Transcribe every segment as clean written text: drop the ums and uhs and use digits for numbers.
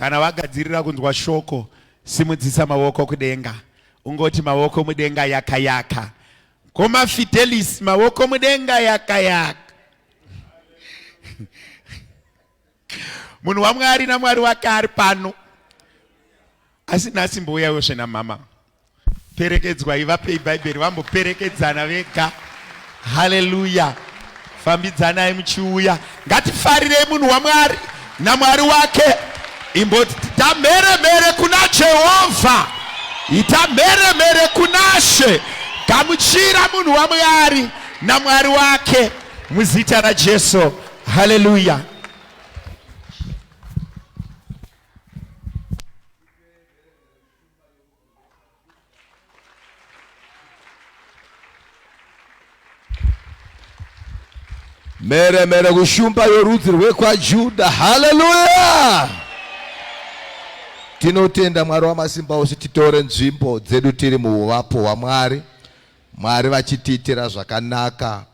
Kana wagadzirira kunzwa shoko, simudzisa maoko kudenga. Ungoti maoko mudenga yaka yaka. Koma Fidelis maoko mudenga yaka yaka. Munhu waMwari naMwari wake ari pano. Asi nhasi mbouya wosve namama. Perekedzwai, vapei Bhaibheri vamboperekedzana vega. Haleluya. Fambidzanai muchiuya. Ngatifarirei munhu waMwari naMwari wake. Imboti ita mhere mhere kuna Jehovha. Ita mhere mhere kunaShe. Gamuchira munhu waMwari naMwari wake muzita raJesu. Haleluya. Mhere mhere kushumba yorudzi rwekwaJudha. Haleluya! Tinotenda Mwari wamasimba ose, titore nzvimbo dzedu tiri muuvapo hwaMwari, Mwari vachitiitira zvakanaka.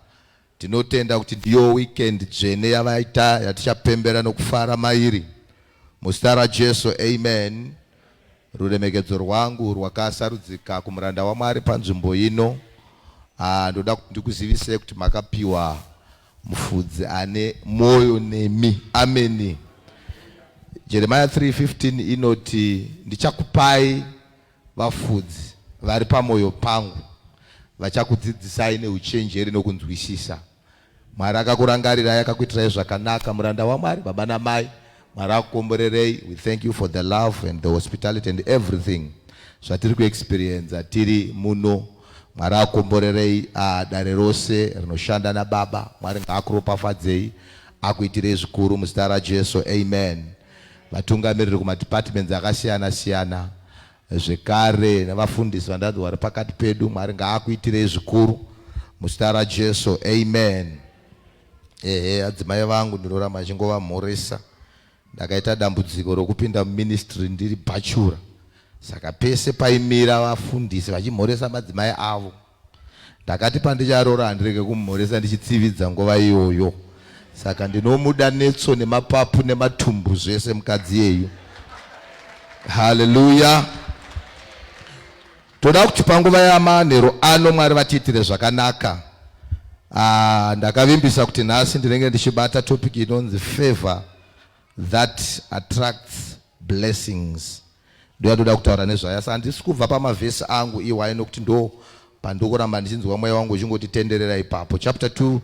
Tinotenda kuti ndiyo weekend dzvene yavaita yatichapembera nokufara mairi. Muzita raJesu, amen. Ruremekedzo rwangu rwakasarudzika kumuranda waMwari panzvimbo ino. Ah, ndoda kuti ndikuzivisei kuti makapiwa mufudzi ane mwoyo nemi. Ameni. Jeremiah 3:15 inoti ndichakupai Vafudzi vari pamoyo pangu vachakudzidzisai neuchenjeri nokunzwisisa. Mwari akakurangarirai akakuitirai zvakanaka muranda waMwari baba namai. Mwari akukomborerei. We thank you for the love and the hospitality and everything zvatiri kuexperienza tiri muno. Mwari akukomborerei ah, dare rose rinoshanda nababa. Mwari ngaakuropafadzei akuitirei zvikuru muzita raJesu. Amen. Vatungamiriri kumadepartments akasiyana siyana zvekare nevafundisi vandanzi vari pakati pedu, Mwari ngaakuitirei zvikuru muzita raJesu, amen. Ehe, adzimai vangu ndinoramba ndichingovamhoresa. Ndakaita dambudziko rokupinda muministry ndiri bhachura, saka pese paimira vafundisi vachimhoresa madzimai avo Ndakati pandicharoora handirege kumumhoresa ndichitsividza nguva iyoyo. Saka ndinomuda netso nemapapu nematumbu zvese mukadzi iyeyu. Haleluya. Toda kuti panguva yamanheru ano Mwari vatiitire zvakanaka. Ah, ndakavimbisa kuti nhasi ndinenge ndichibata topic inonzi favor that attracts blessings ndoyandoda kutaura nezvayo asi handisi kubva pamavhesi angu iwayo nokuti ndo pandokuramba ndichinzwa mweya wangu uchingoti tenderera ipapo chapter 2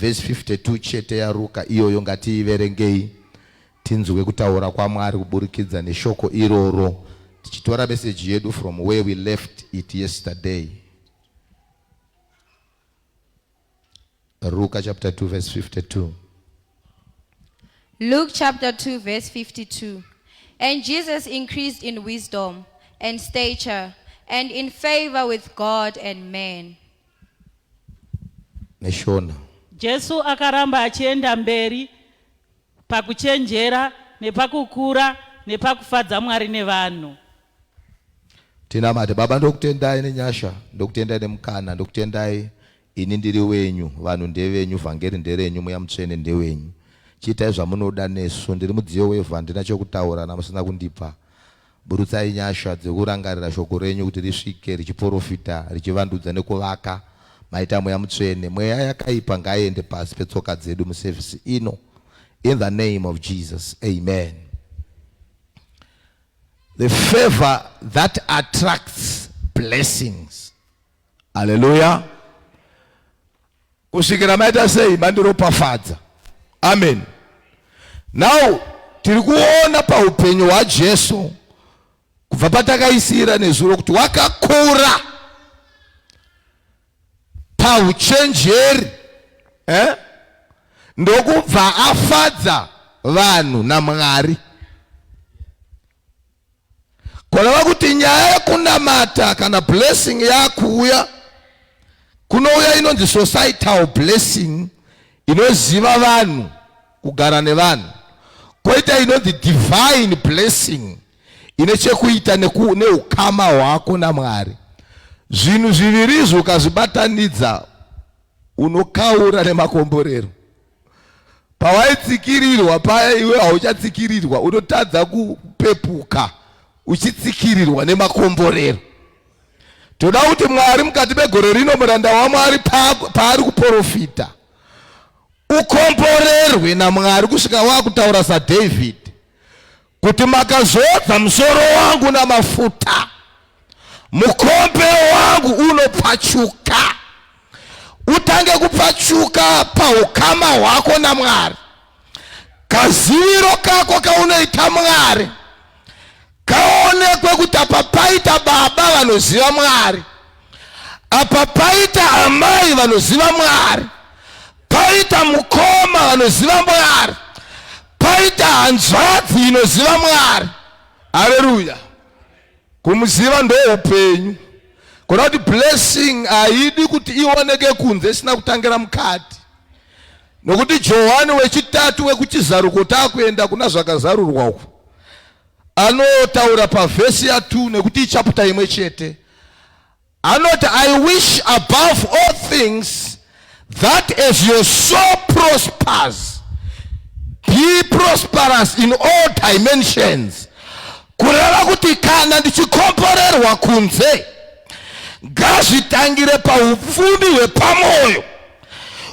verse 52 chete yaruka iyoyo ngatiiverengei tinzwe kutaura kwamwari kuburikidza neshoko iroro tichitora meseji yedu from where we left it yesterday Ruka chapter 2 verse 52. Luke chapter 2 verse 52. And Jesus increased in wisdom and stature and in favor with God and man. Neshona. Jesu akaramba achienda mberi pakuchenjera nepakukura nepakufadza Mwari nevanhu. Tinamate. Baba ndokutendai nenyasha, ndokutendai nemukana, ndokutendai ini ndiri wenyu, vanhu ndevenyu, vhangeri nderenyu, mweya mutsvene ndewenyu. Chiitai zvamunoda nesu, ndiri mudziyo wevhu handina chokutaura kana musina kundipa. Burutsai nyasha dzekurangarira shoko renyu kuti risvike richiporofita, richivandudza nekuvaka. Maita mweya mutsvene. Mweya yakaipa ngaiende pasi petsoka dzedu muservice ino. In the name of Jesus. Amen. The favor that attracts blessings. Hallelujah. Kusvikira maita sei mandiropafadza. Amen. Now tiri kuona paupenyu hwaJesu kubva patakaisira nezuro kuti wakakura pauchenjeri eh? ndokubva afadza vanhu naMwari. Kureva kuti nyaya yekunamata kana blessing yakuuya kunouya inonzi societal blessing inoziva vanhu kugara nevanhu koita inonzi divine blessing ine chekuita neukama hwako namwari zvinhu zviviri izvi ukazvibatanidza unokaura nemakomborero. Pawaitsikirirwa paya iwe hauchatsikirirwa, unotadza kupepuka uchitsikirirwa nemakomborero. Toda kuti Mwari mukati megore rino, muranda waMwari paari kuporofita, ukomborerwe naMwari kusvika wakutaura saDavid kuti makazodza musoro wangu namafuta, mukombe wangu unopfachuka. Utange kupfachuka paukama hwako naMwari, kaziviro kako kaunoita Mwari kaonekwe kuti apa paita baba vanoziva Mwari, apa paita amai vanoziva Mwari, paita mukoma vanoziva Mwari, paita hanzvadzi inoziva Mwari. Haleluya! Kumuziva ndo upenyu. Kuda kuti blessing haidi kuti ioneke kunze isina kutangira mukati, nokuti Johani wechitatu wekuchizaruko, taakuenda kuna Zvakazarurwa uku, anotaura pavhesi ya2, nekuti ichapter imwe chete, anoti, "I wish above all things that as your soul prospers, be prosperous in all dimensions." Kureva kuti kana ndichikomborerwa kunze, ngazvitangire paupfumi hwepamwoyo,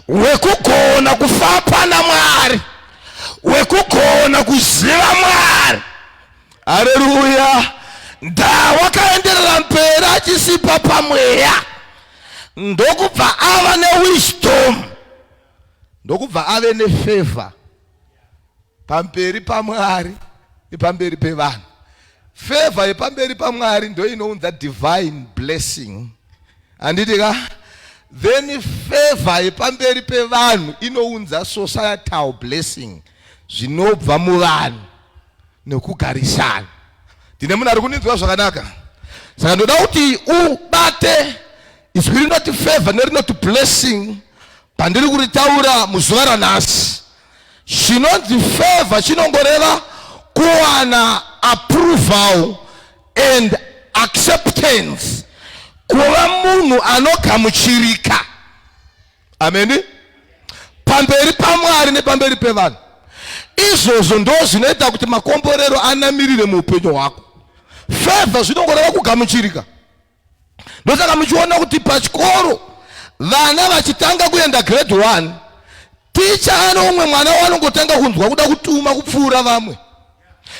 hwekugona kufamba naMwari, hwekugona kuziva Mwari. Hareruya! Ndawakaenderera mberi achisipa pamweya, ndokubva ava newisdom, ndokubva ave nefavor pamberi paMwari nepamberi pevanhu. Favor yepamberi paMwari ndo inounza divine blessing, handiti ka? Then favor yepamberi pevanhu inounza societal blessing, zvinobva muvanhu nekugarisana. Ndine munhu ari kuninzwa zvakanaka? Saka ndoda kuti ubate izwi rinoti favor nerinoti blessing pandiri kuritaura muzuva ranhasi. Chinonzi favor chinongoreva kuwana approval and acceptance, kuva munhu anogamuchirika, ameni, pamberi paMwari nepamberi pevanhu. Izvozvo ndo zvinoita kuti makomborero anamirire muupenyu hwako. Favor zvinongoreva kugamuchirika. Ndosaka muchiona kuti pachikoro vana vachitanga kuenda grade 1, ticha ano umwe mwana wanongotanga kunzwa kuda kutuma kupfuura vamwe.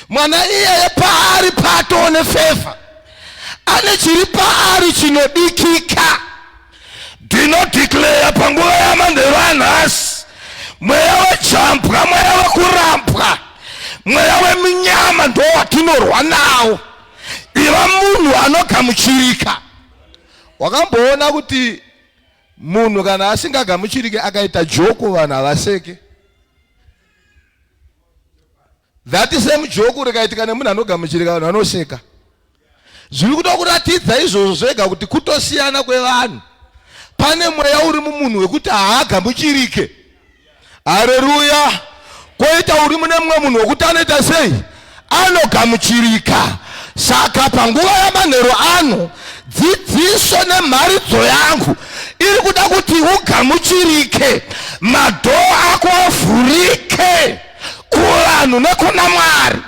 Mwana iyeye paari patone favor, ane chiri paari chinodikika. Ndinodeclare panguva yamanheru anhasi, mweya wejambwa, mweya wekurambwa, mweya weminyama ndo watinorwa nawo. Iva munhu anogamuchirika. Wakamboona kuti munhu kana asingagamuchirike akaita joke, vanhu havaseke? That same joke rikaitika nemunhu anogamuchirika, vanhu vanoseka. Zviri kutokuratidza izvozvo zvega kuti kutosiyana kwevanhu. Pane mweya uri mumunhu wekuti haagamuchirike. Hareruya! Kwoita uri mune mumwe munhu wekuti anoita sei? Anogamuchirika. Saka panguva yamanheru ano, dzidziso nemharidzo yangu iri kuda kuti ugamuchirike, madoor ako avhurike kuvanhu nekuna Mwari.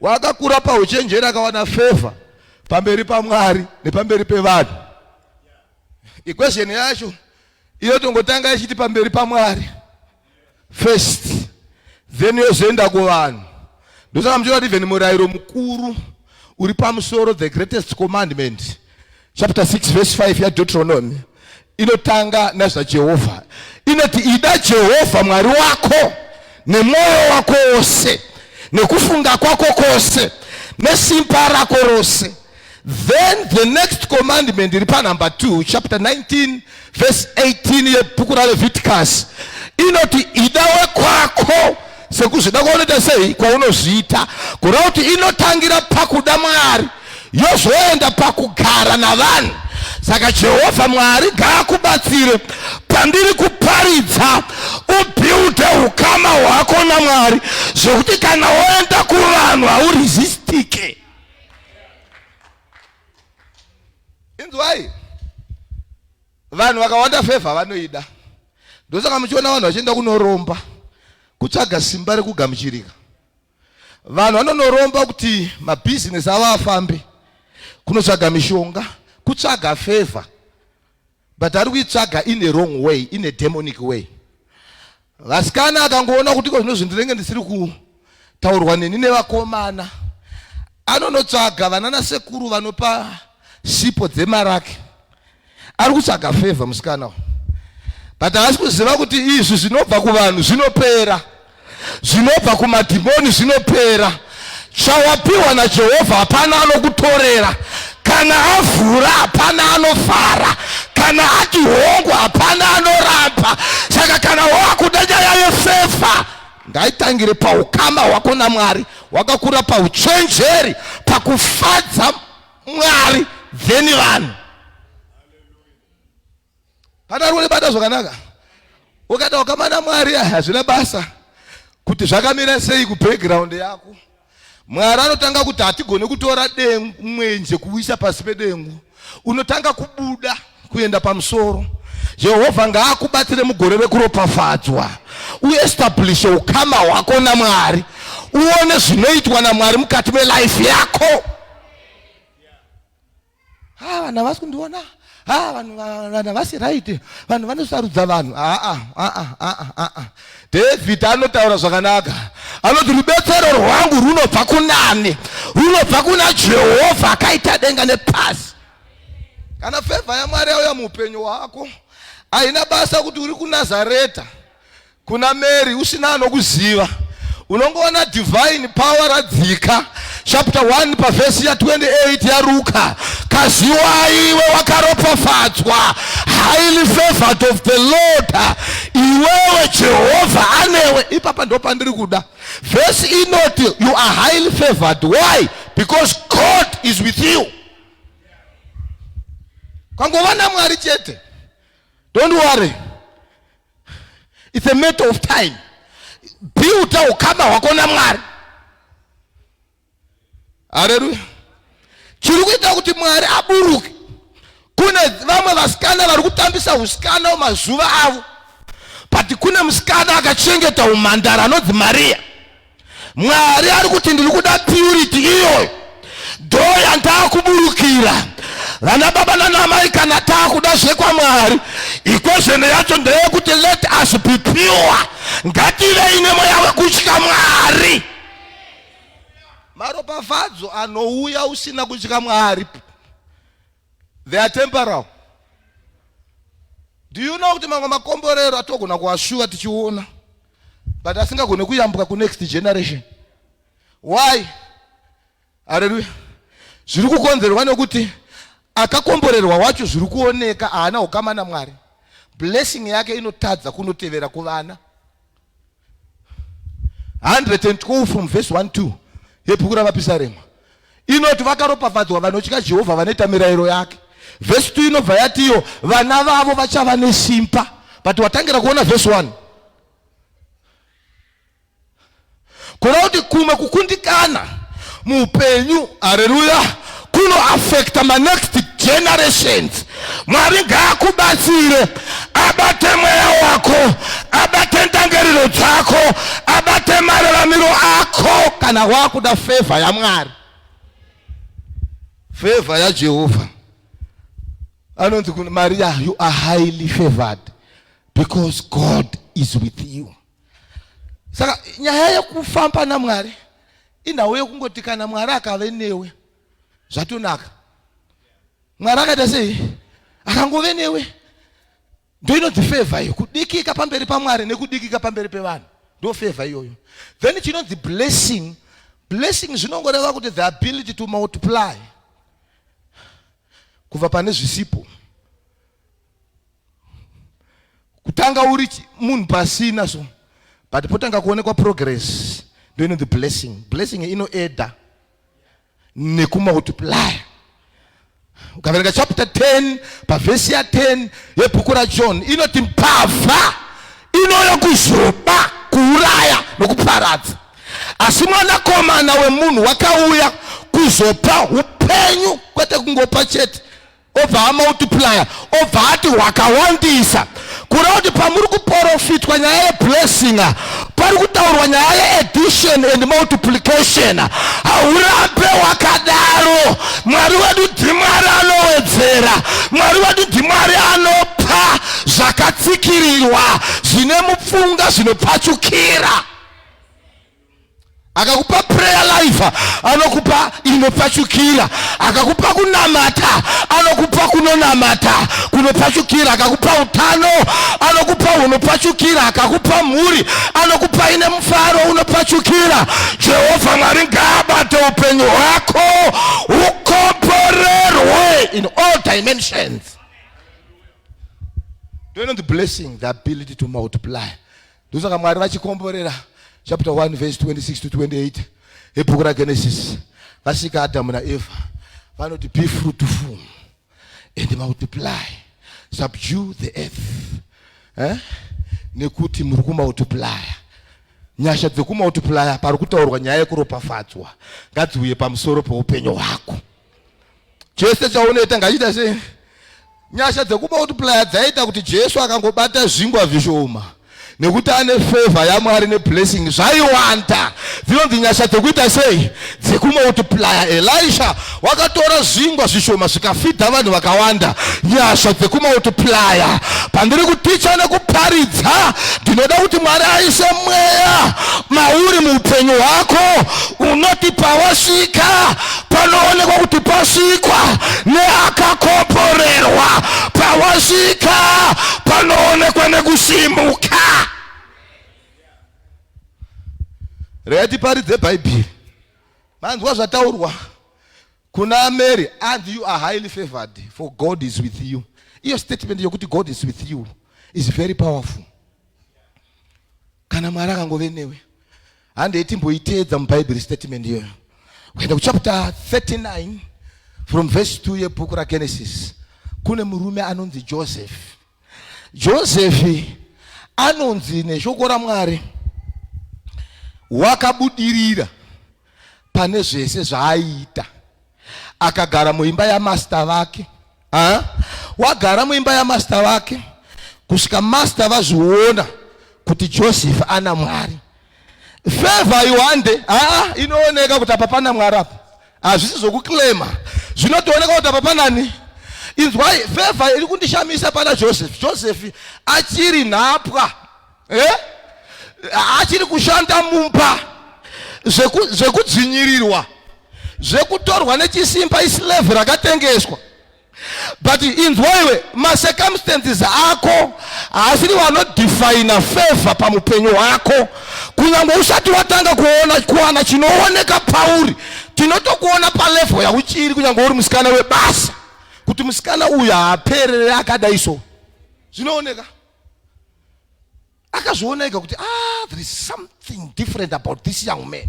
Wakakura pauchenjeri akawana favor pamberi paMwari nepamberi pevanhu. Equation yacho inotongotanga ichiti pamberi paMwari first, then yozoenda kuvanhu. Ndosaka muchiona kuti even murayiro mukuru uri pamusoro, the greatest commandment, chapter 6 verse 5 yaDeuteronomy, inotanga nezvaJehovha. Inoti, "Ida Jehovha Mwari wako nemwoyo wako wose, nekufunga kwako kwose, nesimba rako rose." Then the next commandment iri panumber 2, chapter 19 verse 18 yebhuku raLeviticus, inoti, "Ida wekwako sekuzvida kwaunoita sei, kwaunozviita." Kureva kuti inotangira pakuda Mwari, yozoenda pakugara navanhu. Saka Jehovha Mwari ngaakubatsire pandiri kuparidza, ubuilde ukama hwako naMwari zvekuti kana woenda kuvanhu hauresistike. Inzwai, vanhu vakawanda favor vanoida. Ndosaka muchiona vanhu vachienda kunoromba kutsvaga simba rekugamuchirika. Vanhu vanonoromba kuti mabhizinesi avo afambe, kunotsvaga mishonga, kutsvaga favor, but ari kuitsvaga in a wrong way, in a demonic way. Vasikana akangoona kuti iko zvino zvinhu ndinenge ndisiri kutaurwa neni nevakomana, anonotsvaga vanana sekuru vanopa sipo dzemaraki. Ari kutsvaga favor musikana uyu, but haasi kuziva kuti izvi zvinobva kuvanhu zvinopera, zvinobva kumadhimoni zvinopera. Chawapiwa naJehovha hapana anokutorera. Kana avhura hapana anovhara, kana ati hongu hapana anoramba. Saka kana wakuda nyaya yefeva, ngaitangire paukama hwako naMwari, wakakura pauchenjeri, pakufadza Mwari, then vanhu. Pana ari kunibata zvakanaka. Ukaita ukama naMwari hazvina basa kuti zvakamira sei kubackground yako. Mwari anotanga kuti hatigone kutora dengu mwenje kuuisa pasi pedengu. Unotanga kubuda kuenda pamusoro. Jehovha ngaakubatsire mugore rekuropafadzwa. Uestablishe ukama hwako naMwari. Uone zvinoitwa naMwari mukati melife yako. Ha, vanhu havasi kundiona. Ha, vanhu vanhu havasi right. Vanhu vanosarudza vanhu. Aa, aa, aa, aa. David anotaura zvakanaka. Anoti rubetsero rwangu runobva kunani? Runobva kuna Jehovha akaita denga nepasi. Kana favor yaMwari yauya muupenyu hwako, haina basa kuti uri kuNazareta, kuna Mary usina anokuziva, unongoona divine power radzika. Chapter 1 pavhesi ya 28 yaRuka, kaziwai iwe wakaropafadzwa, highly favored of the Lord, iwewe Jehovha anewe. Ipapa ndo pandiri kuda vhesi inoti you are highly favored. Why? Because God is with you. Kwangova naMwari chete. Don't worry, it's a matter of time. Builda ukama hwako naMwari. Haleluya. Chiri kuita kuti Mwari aburuke, kune vamwe vasikana vari kutambisa usikana mazuva avo, but kune musikana akachengeta umhandara anonzi Maria. Mwari ari kuti ndiri kuda purity iyoyo, ndo yandakuburukira. Vana baba nanamai, kana taakuda zvekwaMwari, equation yacho ndeyekuti let us be pure, ngativei nemweya wekutya Mwari. Maropafadzo anouya usina kutya Mwari, they are temporal. Do you know kuti mamwe makomborero atogona kuashuva tichiona, but asingagone kuyambuka kunext generation? Why? Haleluya. Zviri kukonzerwa nekuti akakomborerwa wacho zviri kuoneka haana ukama naMwari. Blessing yake inotadza kunotevera kuvana. 112 from verse 1 2 yebhuku ravaPisarema inoti vakaropafadzwa vanotya Jehovha, vanoita mirayiro yake. Verse 2 inobva yatiyo vana vavo vachava nesimba. But watangira kuona verse 1 kureva kuti kumwe kukundikana muupenyu, haleluya, kunoafecta manext generations. Mwari ngaakubatsire, abate mweya wako, abate ndangariro dzako, abate mararamiro ako kana wakuda favor yaMwari, favor yaJehovha. Anonzi kuna Maria, you are highly favored because God is with you. Saka nyaya yekufamba naMwari inhau yekungoti kana Mwari akave newe zvatonaka. Mwari akaita sei? Akangove newe, ndo inonzi favor iyo, kudikika pamberi paMwari nekudikika pamberi pevanhu, ndo favor iyoyo. Then chinonzi blessing, blessing zvinongoreva kuti the ability to multiply kubva pane zvisipo. Kutanga uri munhu pasina so, but potanga kuonekwa progress, ndo inonzi blessing. Blessing inoeda nekumultiply. Ukaverenga chapter 10 pavhesi ya 10 yebhuku raJohn inoti mbavha inouya kuzoba, kuuraya nokuparadza, asi mwanakomana wemunhu wakauya kuzopa upenyu, kwete kungopa chete, obva amultiplya, obva ati hwakawandisa. Kureva kuti pamuri kuporo kuprofitwa nyaya yeblessing, pari kutaurwa nyaya yeaddition and multiplication. Haurambe wakadaro. Mwari wedu ndiMwari anowedzera. Mwari wedu ndiMwari anopa zvakatsikirirwa, zvine mupfunga, zvinopfachukira. Akakupa prayer life, anokupa inopfachukira. Akakupa kunamata, anokupa kunonamata kunopfachukira. Akakupa utano, anokupa hunopfachukira. Akakupa mhuri, anokupa ine mufaro unopfachukira. Jehovha Mwari ngaabate upenyu hwako hukomborerwe in all dimensions. Do you know the blessing, the ability to multiply? Ndosaka Mwari vachikomborera, chapter 1 verse 26 to 28 ebhuku raGenesis, vasika Adamu naEva, vanoti, "Be fruitful and multiply, subdue the earth," eh? Nekuti muri kumultiplya. Nyasha dzekumultiplya, pari kutaurwa nyaya yekuropafadzwa, ngadziuye pamusoro peupenyu hwako. Chese chaunoita ngachiita sei. Nyasha dzekumultiplya dzaita kuti Jesu akangobata zvingwa zvishoma, nekuti ane favor yaMwari neblessing, zvaiwanda. Dzinonzi nyasha dzekuita sei? Dzekumultiplya. Elisha wakatora zvingwa zvishoma, zvikafidha vanhu vakawanda. Nyasha dzekumultiplya. Pandiri kuticha nekuparidza, ndinoda kuti Mwari aise mweya mauri, muupenyu hwako, unoti pawasvika panoonekwa kuti pasvikwa neakakomborerwa. Pawasvika panoonekwa nekusimuka. Regai tiparidze Bhaibheri. Manzwa zvataurwa kuna Mary, and "You are highly favored, for God is with you." Iyo statement yokuti "God is with you" is very powerful. Kana Mwari akangove newe, handei timboiteedza muBhaibheri statement iyoyo. Kuenda kuchapter 39 from verse 2 yebhuku raGenesis, kune murume anonzi Joseph. Joseph anonzi neshoko raMwari wakabudirira pane zvese zvaaiita. Akagara muimba yamaster vake. Ah? Wagara muimba yamaster vake kusvika master vazviona kuti Joseph ana Mwari. Favor iwande, aa, inooneka kuti apa pana Mwari apa. Hazvisi zvokuclaima, zvinotooneka kuti apa panani. Inzwai, favor iri kundishamisa pana Joseph. Joseph achiri nhapwa, eh? Achiri kushanda mumba, zvekudzvinyirirwa, zvekutorwa nechisimba, islave rakatengeswa. But inzwaiwe, macircumstances ako haasiri vanodefina favor pamupenyu hwako. Kunyange usati watanga kuona kuwana chinooneka pauri, tinotokuona palevel yauchiri, kunyange uri musikana webasa, kuti musikana uyu haaperere akadai. So zvinooneka, akazviona ega kuti, "Ah, there is something different about this young man."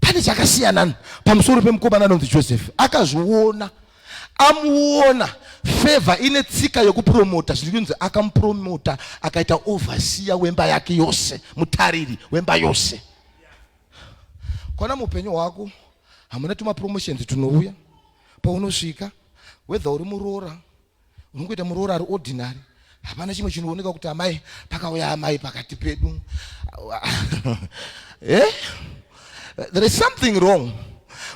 Pane chakasiyana pamusoro pemukomana anonzi Joseph. Akazviona, amuona, favor ine tsika yekupromota. Zviri kunzi akamupromota, akaita overseer wemba yake yose, mutariri wemba yose. Kona muupenyu hwako hamuna tumapromotions tunouya paunosvika? Whether uri muroora, unongoita muroora ari ordinary, hapana chimwe chinooneka kuti amai, pakauya amai pakati pedu. Eh? There is something wrong.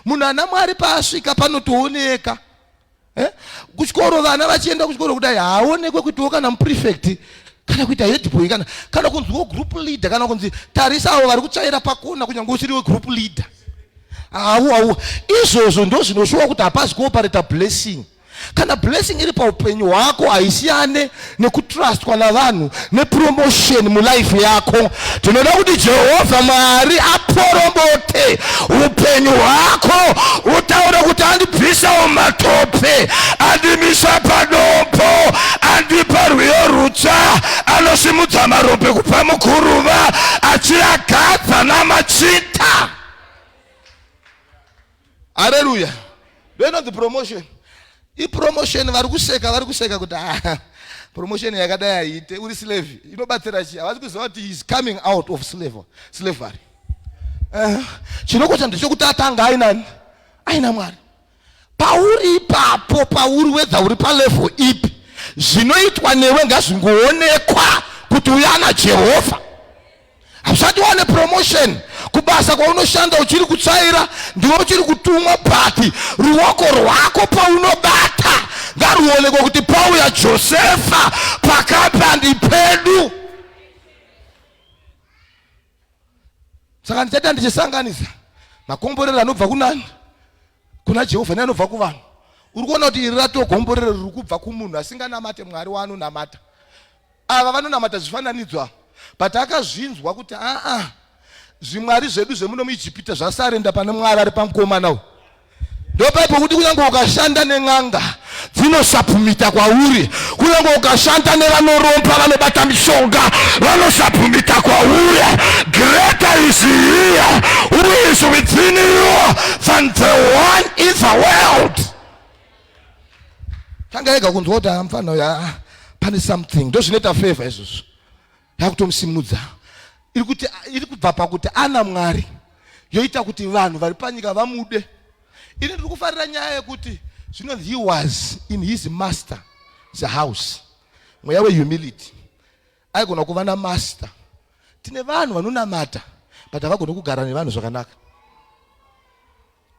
Munhu ana Mwari paasvika panotooneka. Eh? Kuchikoro, vana vachienda kuchikoro kudai, haaonekwe kuitiwo kana muprefect, kana kuita headboy, kana kunziwo group leader, kana kunzi tarisa avo vari kutsvaira pakona, kunyange usiriwe group leader. Hau hau, izvozvo ndo zvinoshuwa kuti hapazi kuoperata blessing. Kana blessing iri paupenyu hwako, haisiyane nekutrustwa navanhu nepromotion mulife yako. Tinoda kuti Jehovha Mwari apromote upenyu hwako, utaure kuti andibvisa mumatope, andimisa padombo, andipa rwiyo rutsva, anosimudza marombe kubva muguruva, achiagadza namachinda. Haleluya! Ndoinonzi promotion. Ipromotion. Vari kuseka, vari kuseka kuti, "Ah, promotion yakadai haiite, uri slave, inobatsira chii?" Havasi kuziva kuti is coming out of slavery. Chinokosha ndechekuti atanga ainani? Aina Mwari. Pauri ipapo, pauri, whether uri palevel ipi, zvinoitwa newe ngazvingoonekwa kuti. Kuti uyo ana Jehovha. Hausati wane promotion kubasa kwaunoshanda, uchiri kutsvaira, ndiwe uchiri kutumwa, but ruoko rwako paunobata ngaruonekwe kuti pauya Josefa pakapandi pedu. Saka ndichaita ndichisanganisa makomborero anobva kunani? Kuna Jehovha neanobva kuvanhu. Uri kuona kuti iri ratogomborero riri kubva kumunhu asinganamate Mwari waanonamata. Ava vanonamata zvifananidzo ava, but akazvinzwa kuti aa, zvimwari zvedu zvemuno muIjipita zvasarenda pane Mwari ari pamukomana uyu. Ndopai pokuti kunyange ukashanda nen'anga dzinosapumita kwauri, kunyange ukashanda nevanoromba vanobata mishonga vanosapumita kwauri, greater is he who is within you than the one in the world. Tanga ega kunzwa kuti amfana uyu, ah, pane something. Ndozvinoita favor izvozvo, yakutomusimudza. Iri kuti iri kubva pakuti ana Mwari, yoita kuti vanhu vari panyika vamude. Ini ndiri kufarira nyaya yekuti zvinonzi he was in his master's house. Mweya wehumility, aigona kuva namaster. Tine vanhu vanonamata but havagoni kugara nevanhu zvakanaka.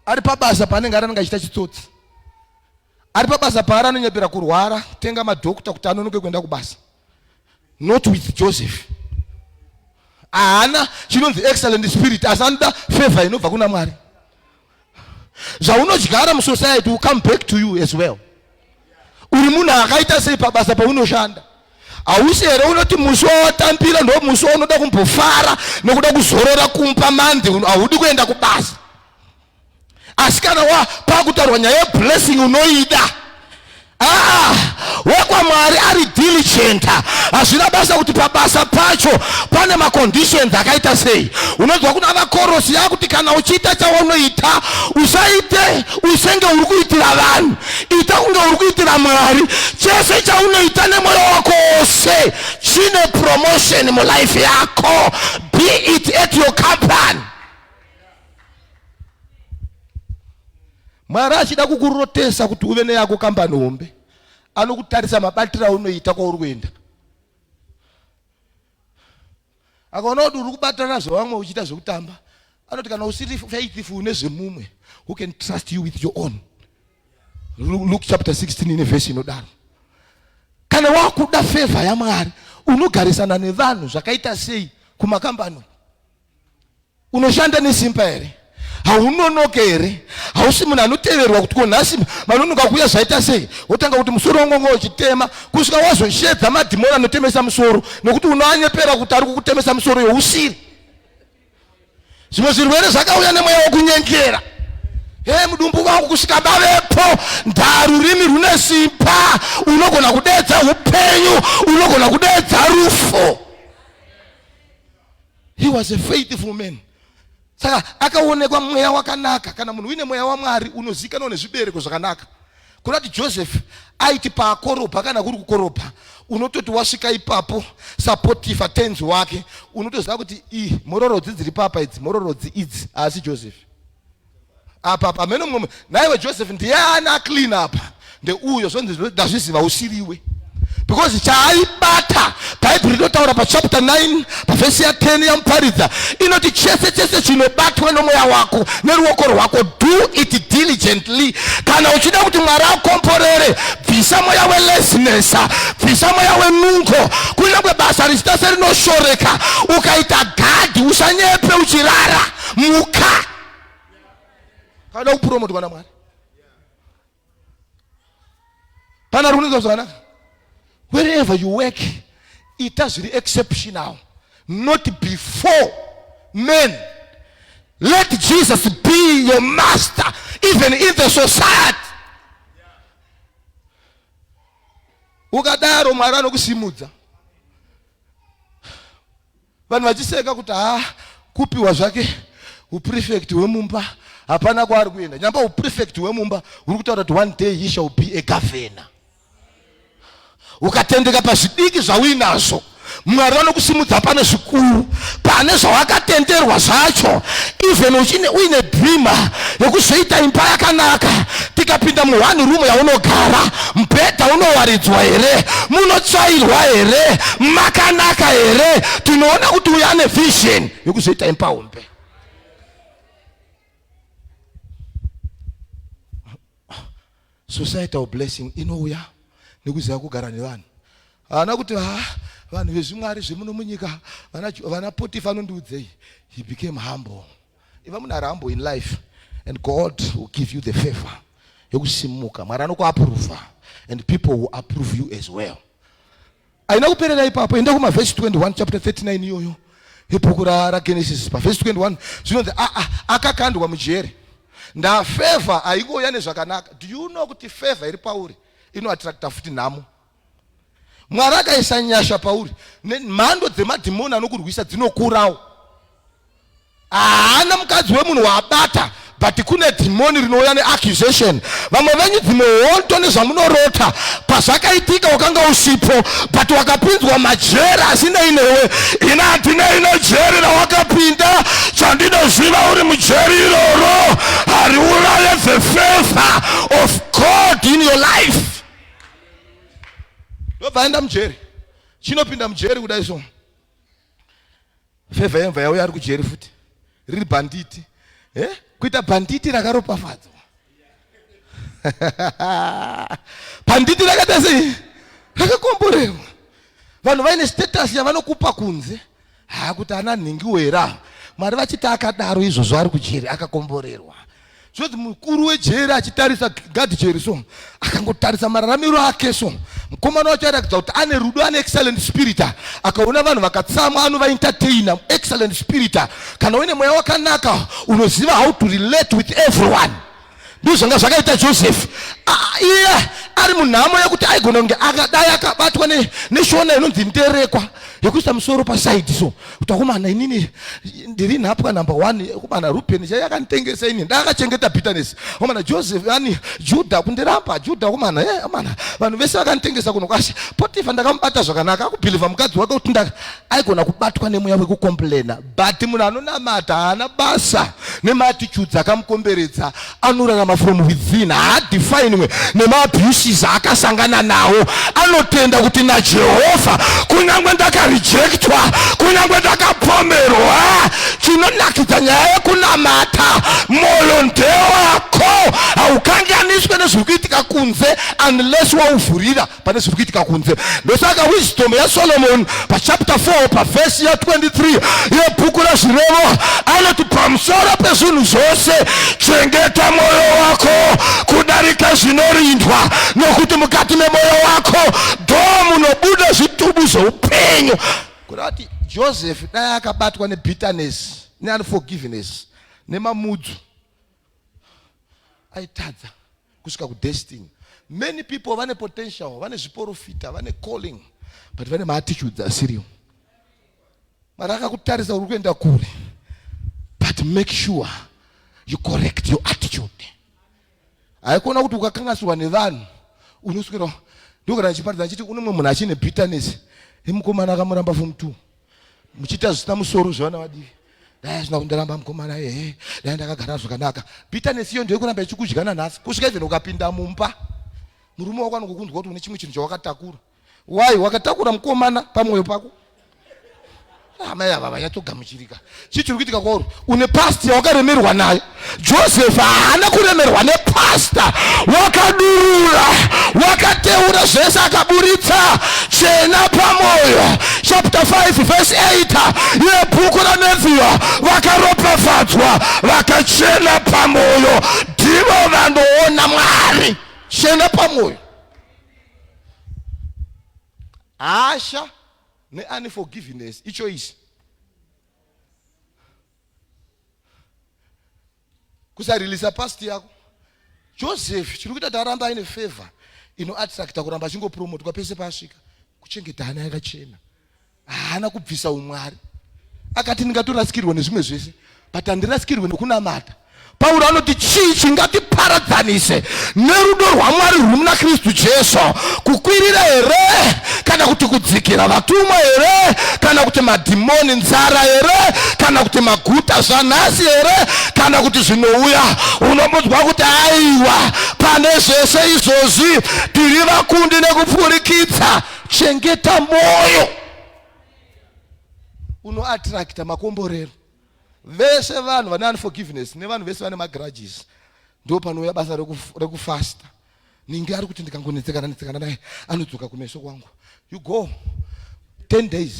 Ari pabasa paanenge ari, anenge achiita chitsotsi. Ari pabasa paari, anonyepera kurwara, tenga madhokta kuti anonoke kuenda kubasa. Not with Joseph. Haana chinonzi excellent spirit, asi anoda favor inobva kuna Mwari. Zvaunodyara musociety will come back to you as well. Uri munhu akaita sei pabasa paunoshanda? Hausi here unoti musi wawatambira ndo musi waunoda kumbofara nekuda kuzorora kumpa mandi, haudi kuenda kubasa? Asi kana wa pakutaurwa nyaya yeblessing, unoida. Aa, wekwamwari ari diligent. Hazvina basa kuti pabasa pacho pane maconditions akaita sei. Unonzwa kuna vaKorosi yakuti kana uchiita chaunoita, usaite usenge uri kuitira vanhu, ita kunge uri kuitira Mwari. Chese chaunoita nemwoyo wako wose chine promotion mulife yako, be it at your company. Mwari achida kukurotesa kuti uve neyako kambani hombe, anokutarisa mabatiro aunoita kwauri kuenda. Akaona kuti uri kubatana zvevamwe uchiita zvekutamba, anoti kana usiri faithful nezvemumwe, who can trust you with your own? Luke chapter 16 ine vhesi inodaro. Kana wakuda favor yaMwari, unogarisana nevanhu zvakaita sei kumakambani? Unoshanda nesimba here? Haunonoke here? Hausi munhu anoteverwa kuti ko nhasi manonoka kuuya zvaita sei? Wotanga kuti musoro wangu uchitema, kusvika wazoshedza madhimoni anotemesa musoro, nekuti unoanyepera kuti ari kukutemesa musoro yousiri. Zvimwe zvirwere zvakauya nemweya wokunyengera. He, mudumbu wangu, kusvika bavepo ndarurimi rune simba. Unogona kudedza upenyu, unogona kudedza rufu. He was a faithful man. Saka akaonekwa mweya wakanaka. Kana munhu uine mweya waMwari, unozikanwa nezvibereko zvakanaka. Kuda kuti Joseph aiti paakorobha, kana kuri kukorobha, unototi wasvika ipapo saPotifa tenzi wake, unotoziva kuti i mororodzi dziri papa idzi, mororodzi idzi, haasi Joseph apa apa mene mumwe naiwe. Joseph ndiye ana clean apa, ndeuyo. Zvonzi ndazviziva usiriwe, because chaaibata, Bhaibheri rinotaura pachapter 9 pavhesi ya10 yaMuparidza, inoti chese chese chinobatwa nomweya wako neruoko rwako, do it diligently. Kana uchida kuti Mwari akomborere, bvisa mweya welaziness, bvisa mweya wenungo. Kunyange basa richiita serinoshoreka, ukaita gadhi, usanyepe uchirara, muka. Kana kupromotwa naMwari, pana ri kunonzwa zvakanaka. Wherever you work, ita zviri exceptional, not before men. Let Jesus be your master even in the society. Ukadaro, Mwari anokusimudza. Vanhu vachiseka kuti ha, kupiwa zvake uprefect hwemumba, hapana kwaari kuenda. Nyamba uprefect hwemumba huri kutaura kuti one day he shall be a governor. Ukatendeka pazvidiki zvauinazvo. Mwari vanokusimudza pane zvikuru, pane zvawakatenderwa zvacho. Even uchine uine dream yekuzoita imba yakanaka, tikapinda muone room yaunogara, mubhedha unowaridzwa here, munotsvairwa here, makanaka here, tinoona kuti uyu ane vision yekuzoita imba hombe. Societal blessing inouya nekuziva kugara nevanhu. Haana kuti ha vanhu vezvimwari zvemuno munyika vana, vana Potifa anondiudzei. He became humble. Iva munhu ari humble in life and God will give you the favor yekusimuka. Mwari anokuapprova and people will approve you as well. Haina kuperera ipapo. Enda kumavhesi 21 chapter 39 iyoyo yebhuku raGenesis pavhesi 21 zvinonzi akakandwa mujeri. Ndafevha haingouya nezvakanaka. Do you know kuti favor iri pauri inoattracta futi nhamo? Mwari akaisa nyasha pauri, mhando dzemadhimoni anokurwisa dzinokurawo. Haana mukadzi wemunhu waabata but kune dhimoni rinouya neaccusation. Vamwe venyu dzimwe hondo nezvamunorota pazvakaitika wakanga usipo but wakapinzwa majeri asinei newe. Ini handinei nejeri rawakapinda, chandinoziva uri mujeri iroro hariuraye the favor of God in your life. Ndobva aenda mujeri, chinopinda mujeri kudai so Favor yemva yauya ari kujeri futi riri bhanditi eh? Kuita bhanditi rakaropafadzwa bhanditi rakaita sei? Rakakomborerwa. Vanhu vaine status yavanokupa kunze, haa kuti ana nhingi wera Mwari vachiti akadaro izvozvo ari kujeri akakomborerwa. Zvinonzi mukuru wejeri achitarisa gadhi jeri so akangotarisa mararamiro ake so mukomana wacho airatidza kuti ane rudo, ane excellent spirit. Akaona vanhu vakatsamwa anovaentertaina, excellent spirit. Kana uine mweya wakanaka unoziva how to relate with everyone. Ndizvo zvanga zvakaita Joseph. Iye ari munhamo yekuti aigona kunge akadai akabatwa neshona inonzi nderekwa yekuisa musoro pasaidi so kuti akomana inini ndiri nhapwa number one akomana Rubeni chaiye akanditengesa ini ndakachengeta bitterness akomana Joseph ani Judah kundiramba Judah akomana eh akomana vanhu vese vakanditengesa kuno kwashe Potifa ndakamubata zvakanaka akubhilivha mukadzi wake kuti aigona kubatwa nemweya wekucomplaina but munhu anonamata haana basa nemaattitudes akamukomberedza, anorarama from within, haadifinwe nemaabuses aakasangana nawo. Anotenda kuti naJehovha kunyange ndakarejectwa, kunyange ndakapomerwa. Chinonakidza nyaya yekunamata, moyo ndewako, haukanganiswe nezviri kuitika kunze unless wauvhurira pane zviri kuitika kunze. Ndosaka wisdom yaSolomon pachapter 4 pavhesi ya23 yebhuku raZvirevo anoti, pamusoro pezvinhu zvose chengeta mwoyo wako kudarika zvinorindwa, nokuti mukati memwoyo wako ndo munobuda zvitubu zveupenyu. Kureva kuti Joseph dai akabatwa nebitterness neunforgiveness nemamudzu aitadza kusvika kudestiny. Many people vane potential, vane zviporofita, vane calling, but vane maattitudes asiriwo. Mwari akakutarisa uri kuenda kure, but make sure you correct your attitude. Haikuona kuti ukakanganisirwa nevanhu unoswera ndokana ndichiparidza ndichiti une mumwe munhu achine bitterness yemukomana akamuramba form 2 muchiita zvisina musoro zvevana vadiki, dai asina kundiramba mukomana ehe dai ndakagara zvakanaka. Bitterness iyo ndeyekuramba ichikudya nanhasi kusvika even ukapinda mumba murume wako anokukunzwa kuti une chimwe chinhu chawakatakura. Why wakatakura mukomana pamwoyo pako? Amai ava vanyatsogamuchirika. Chii chiri kuitika kwauri? Une past yawakaremerwa nayo. Joseph haana kuremerwa nepasta, wakadurura, wakateura zvese, akaburitsa chena pamwoyo. Chapter 5 verse 8 yebhuku raMatthew, vakaropafadzwa vakachena pamwoyo ndivo vanoona Mwari. Chena pamwoyo. Hasha neunforgiveness ichoice. Kusarilisa past yako. Joseph chiri kuita kuti arambe aine favor inoattracta kuramba achingopromotwa pese paasvika, kuchengeta hana yakachena. Haana kubvisa umwari. Akati ndingatorasikirwa nezvimwe zvese but handirasikirwe nekunamata. Pauro anoti chii chingatiparadzanise nerudo rwaMwari rwuri muna Kristu Jesu? Kukwirira here kana kuti kudzikira? Vatumwa here kana kuti madhimoni? Nzara here kana kuti maguta? Zvanhasi here kana kuti zvinouya? Unombodzwa kuti aiwa, pane zvese izvozvi tiri vakundi nekupfurikidza. Chengeta mwoyo unoattracta makomborero. Vese vanhu vane unforgiveness nevanhu vese vane magrudges ndo panouya basa rekufasta. Ningi ari kuti ndikangonetsekana netsekana naye anodzoka kumeso kwangu. You go 10 days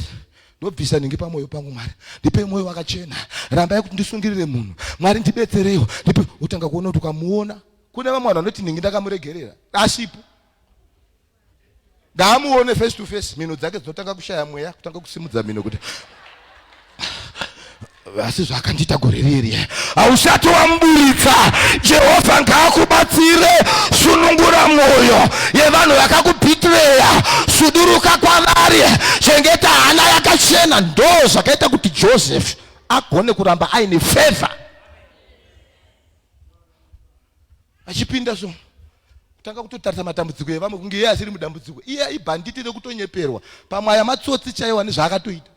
ndobvisa ningi pamoyo pangu. Mwari ndipe moyo wakachena, rambai kuti ndisungirire munhu. Mwari ndibetsereiwo, ndipe. Utanga kuona kuti ukamuona kune vamwe vanhu vanoti ningi ndakamuregerera asipo Ndaamuone face to face, mhino dzake dzinotanga kushaya mweya, kutanga kusimudza mhino kuti asi zvaakandiita gore riri hausati wamuburitsa. Jehovha ngaakubatsire. Sunungura mwoyo yevanhu vakakubhitireya, suduruka kwavari, chengeta hana yakachena. Ndo zvakaita kuti Joseph agone kuramba aine favor achipinda so kutanga kutotarisa matambudziko evamwe kunge iye asiri mudambudziko. Iye ibhanditi rekutonyeperwa, pamwe aya matsotsi chaiwo ane zvaakatoita.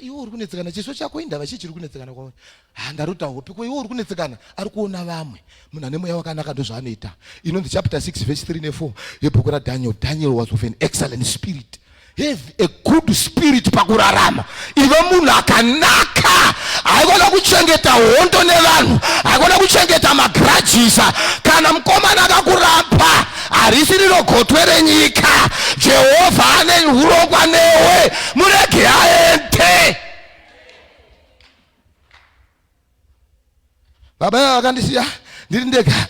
Iwe uri kunetsekana, chiso chako indava chii chiri kunetsekana kwauri? Ha, ndarota hope. Ko iwe uri kunetsekana, ari kuona vamwe. Munhu ane mweya wakanaka ndozvaanoita. Inonzi chapter 6 verse 3 ne4 yebhuku raDaniel. Daniel was of an excellent spirit. Have a good spirit pakurarama. Ive munhu akanaka. Haikona kuchengeta hondo nevanhu, haikona kuchengeta magrajisa. Kana mukomana akakuramba, harisi riro gotwe renyika. Jehovha ane urongwa newe, murege aende. Baba ava vakandisiya ndiri ndega.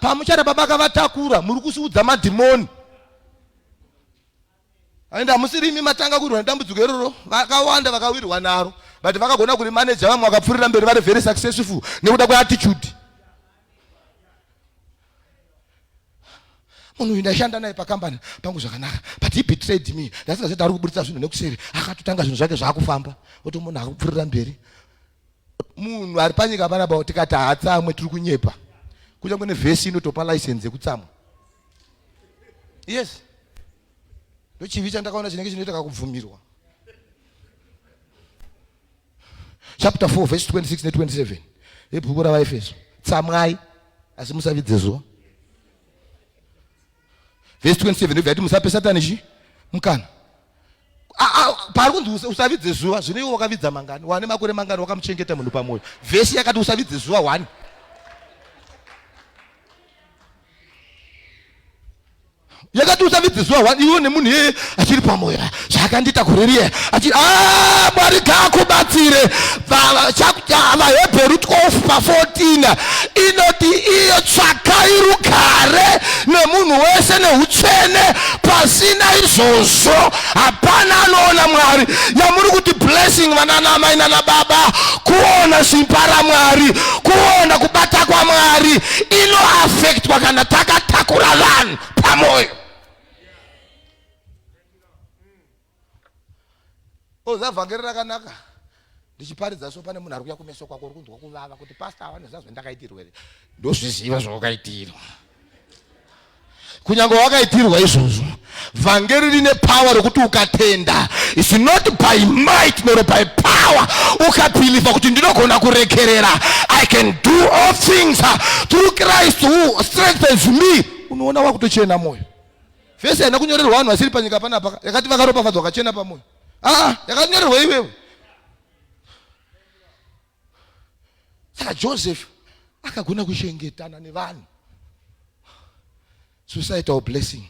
Pamuchada baba akavatakura, muri kusiudza madhimoni. And hamusiri imi matanga kuwirwa nedambudziko iroro, vakawanda vakawirwa naro, but vakagona kurimaneja. Vamwe vakapfuurira mberi vari very successful nekuda kweattitude. Munhu uyu ndaishanda naye pakambani pangu zvakanaka, but he betrayed me. Ndasingazoti ari kuburitsa zvinhu nekuseri, akatotanga zvinhu zvake zvaakufamba, oti munhu akupfuurira mberi. Munhu ari panyika panapa tikati haatsamwe tiri kunyepa. Kunyange nevhesi inotopa license yekutsamwa. Yes, ndochivi chandakaona chinenge chinoita kakubvumirwa. Chapter 4 verse 26 ne27 yebhuku ravaEfeso. Tsamwai asi musavidze zuva. Verse 27 ndobva yati musape Satani chi mukana. Paari kunzi usavidze zuva, zvino iwe wakavidza mangani? Wane makore mangani wakamuchengeta munhu pamwoyo? Vhesi yakati usavidze zuva 1. Yakati usavidze zuva 1, iwe nemunhu iyeye achiri pamoyo, zvaakandiita gore riye achiri. Mwari ngaakubatsire. VaHebheru 12 pa14 inoti iyo tsvakai rugare nemunhu wese neutsvene, pasina izvozvo hapana anoona Mwari. Yamuri kuti blessing vanana amai nana baba, kuona simba raMwari, kuona kubata kwaMwari, inoafektwa kana takatakura vanhu pamwoyo. Oza vhangeri rakanaka ndichiparidza so, pane munhu ari kuya kumeso kwako uri kunzwa kuvava kuti pasta avanoziva zvandakaitirwa here. Ndozviziva zvawakaitirwa. Kunyange wakaitirwa izvozvo, vhangeri rine power rokuti ukatenda, it's not by might nor by power, ukabhilivha kuti ndinogona kurekerera, I can do all things through Christ who strengthens me, unoona wakutochena mwoyo. Vhesi haina kunyorerwa vanhu vasiri panyika panapa yakati vakaropafadzwa vakachena pamwoyo. Aa, yakanyorerwa iwewe. Saka Joseph akagona kuchengetana nevanhu. Societal blessing.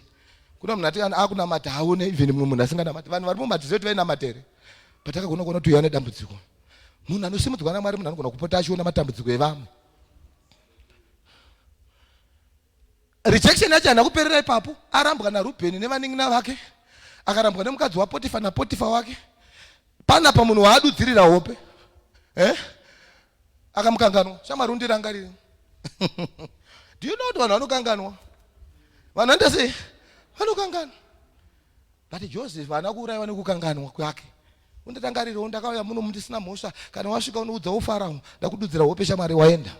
Kuna munhu ati akunamata haone even mumwe munhu asinganamati. Vanhu vari mumatizo kuti vainamata here, but akagona kuona kuti uyu ane dambudziko. Munhu anosimudzwa naMwari munhu anogona kupota achiona matambudziko evamwe. Rejection yacho haina kuperera ipapo. Arambwa naRubheni nevanin'ina vake, akarambwa nemukadzi waPotifa naPotifa wake. Panapa munhu waadudzirira hope, eh? Akamukanganwa. Shamwari, undirangarire. Do you know kuti vanhu vanokanganwa? Vanhu vanoita sei? Vanokanganwa. But Joseph haana kuurayiwa nekukanganwa kwake. Undirangarire, ndakauya muno ndisina mhosva. Kana wasvika unoudza uFarao, ndakududzira hope, shamwari, waenda.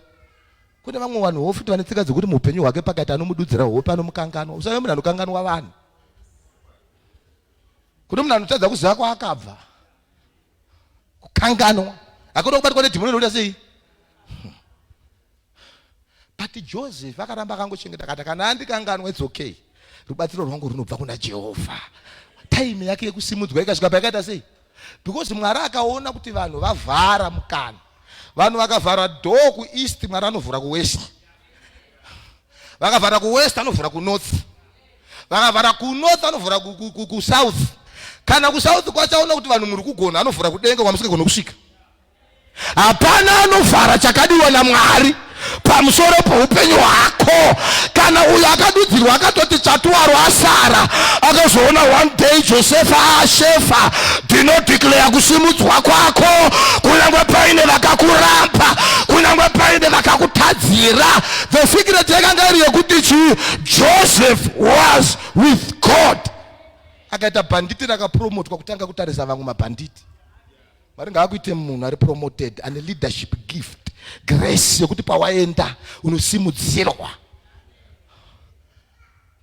Kune vamwe vanhu wo futi vane tsika dzekuti muupenyu hwake pakaita anomududzira hope anomukanganwa. Usave munhu anokanganwa vanhu. Kune munhu anotadza kuziva kwaakabva. Kukanganwa. Hakuda kubatwa nedhimoni rinoita sei? But Joseph akaramba akangochengeta akati kana andikanganwa it's okay. Rubatsiro rwangu runobva kuna Jehovha. Time yake yekusimudzwa ikasvika payakaita sei? Because Mwari akaona kuti vanhu vavhara mukana. Vanhu vakavhara door kueast, Mwari anovhura kuwest. Vakavhara kuwest anovhura kunorth. Vakavhara kunorth anovhura kusouth. Kana kusouth kwacho aona kuti vanhu muri kugona anovhura kudenga kwamusingagone kusvika. Hapana anovhara chakadiwa naMwari pamusoro poupenyu hwako. Kana uyo akadudzirwa akatoti tsvatuwaro asara, akazoona one day Josefa ashefa, ndinodeclare kusimudzwa kwako, kunyange paine vakakuramba, kunyange paine vakakutadzira. The secret yakanga iri yekuti chii? Joseph was with God. Akaita bhanditi rakapromotwa kutanga kutarisa vamwe mabhanditi. Mwari ngaakuite munhu ari promoted ane leadership gift grace yekuti pawaenda unosimudzirwa.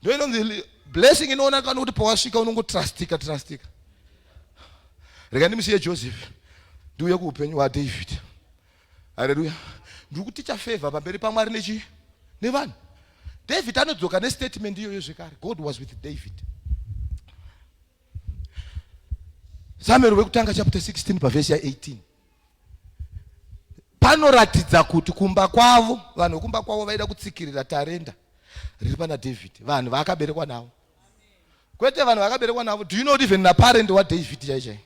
Ndo inonzi blessing inooneka nokuti pawasvika unongotrustika trustika. Rega ndimusiye Joseph ndiuye kuupenyu hwaDavid. Haleluya. Ndiri kuticha favor pamberi paMwari nechi nevanhu. David anodzoka nestatement iyoyo zvekare. God was with David. Samuel wekutanga chapter 16 pavhesi ya 18 panoratidza kuti kumba kwavo vanhu vekumba kwavo vaida kutsikirira tarenda riri pana David, vanhu vaakaberekwa navo, kwete vanhu vaakaberekwa navo. Do you know even naparent waDavid chai chai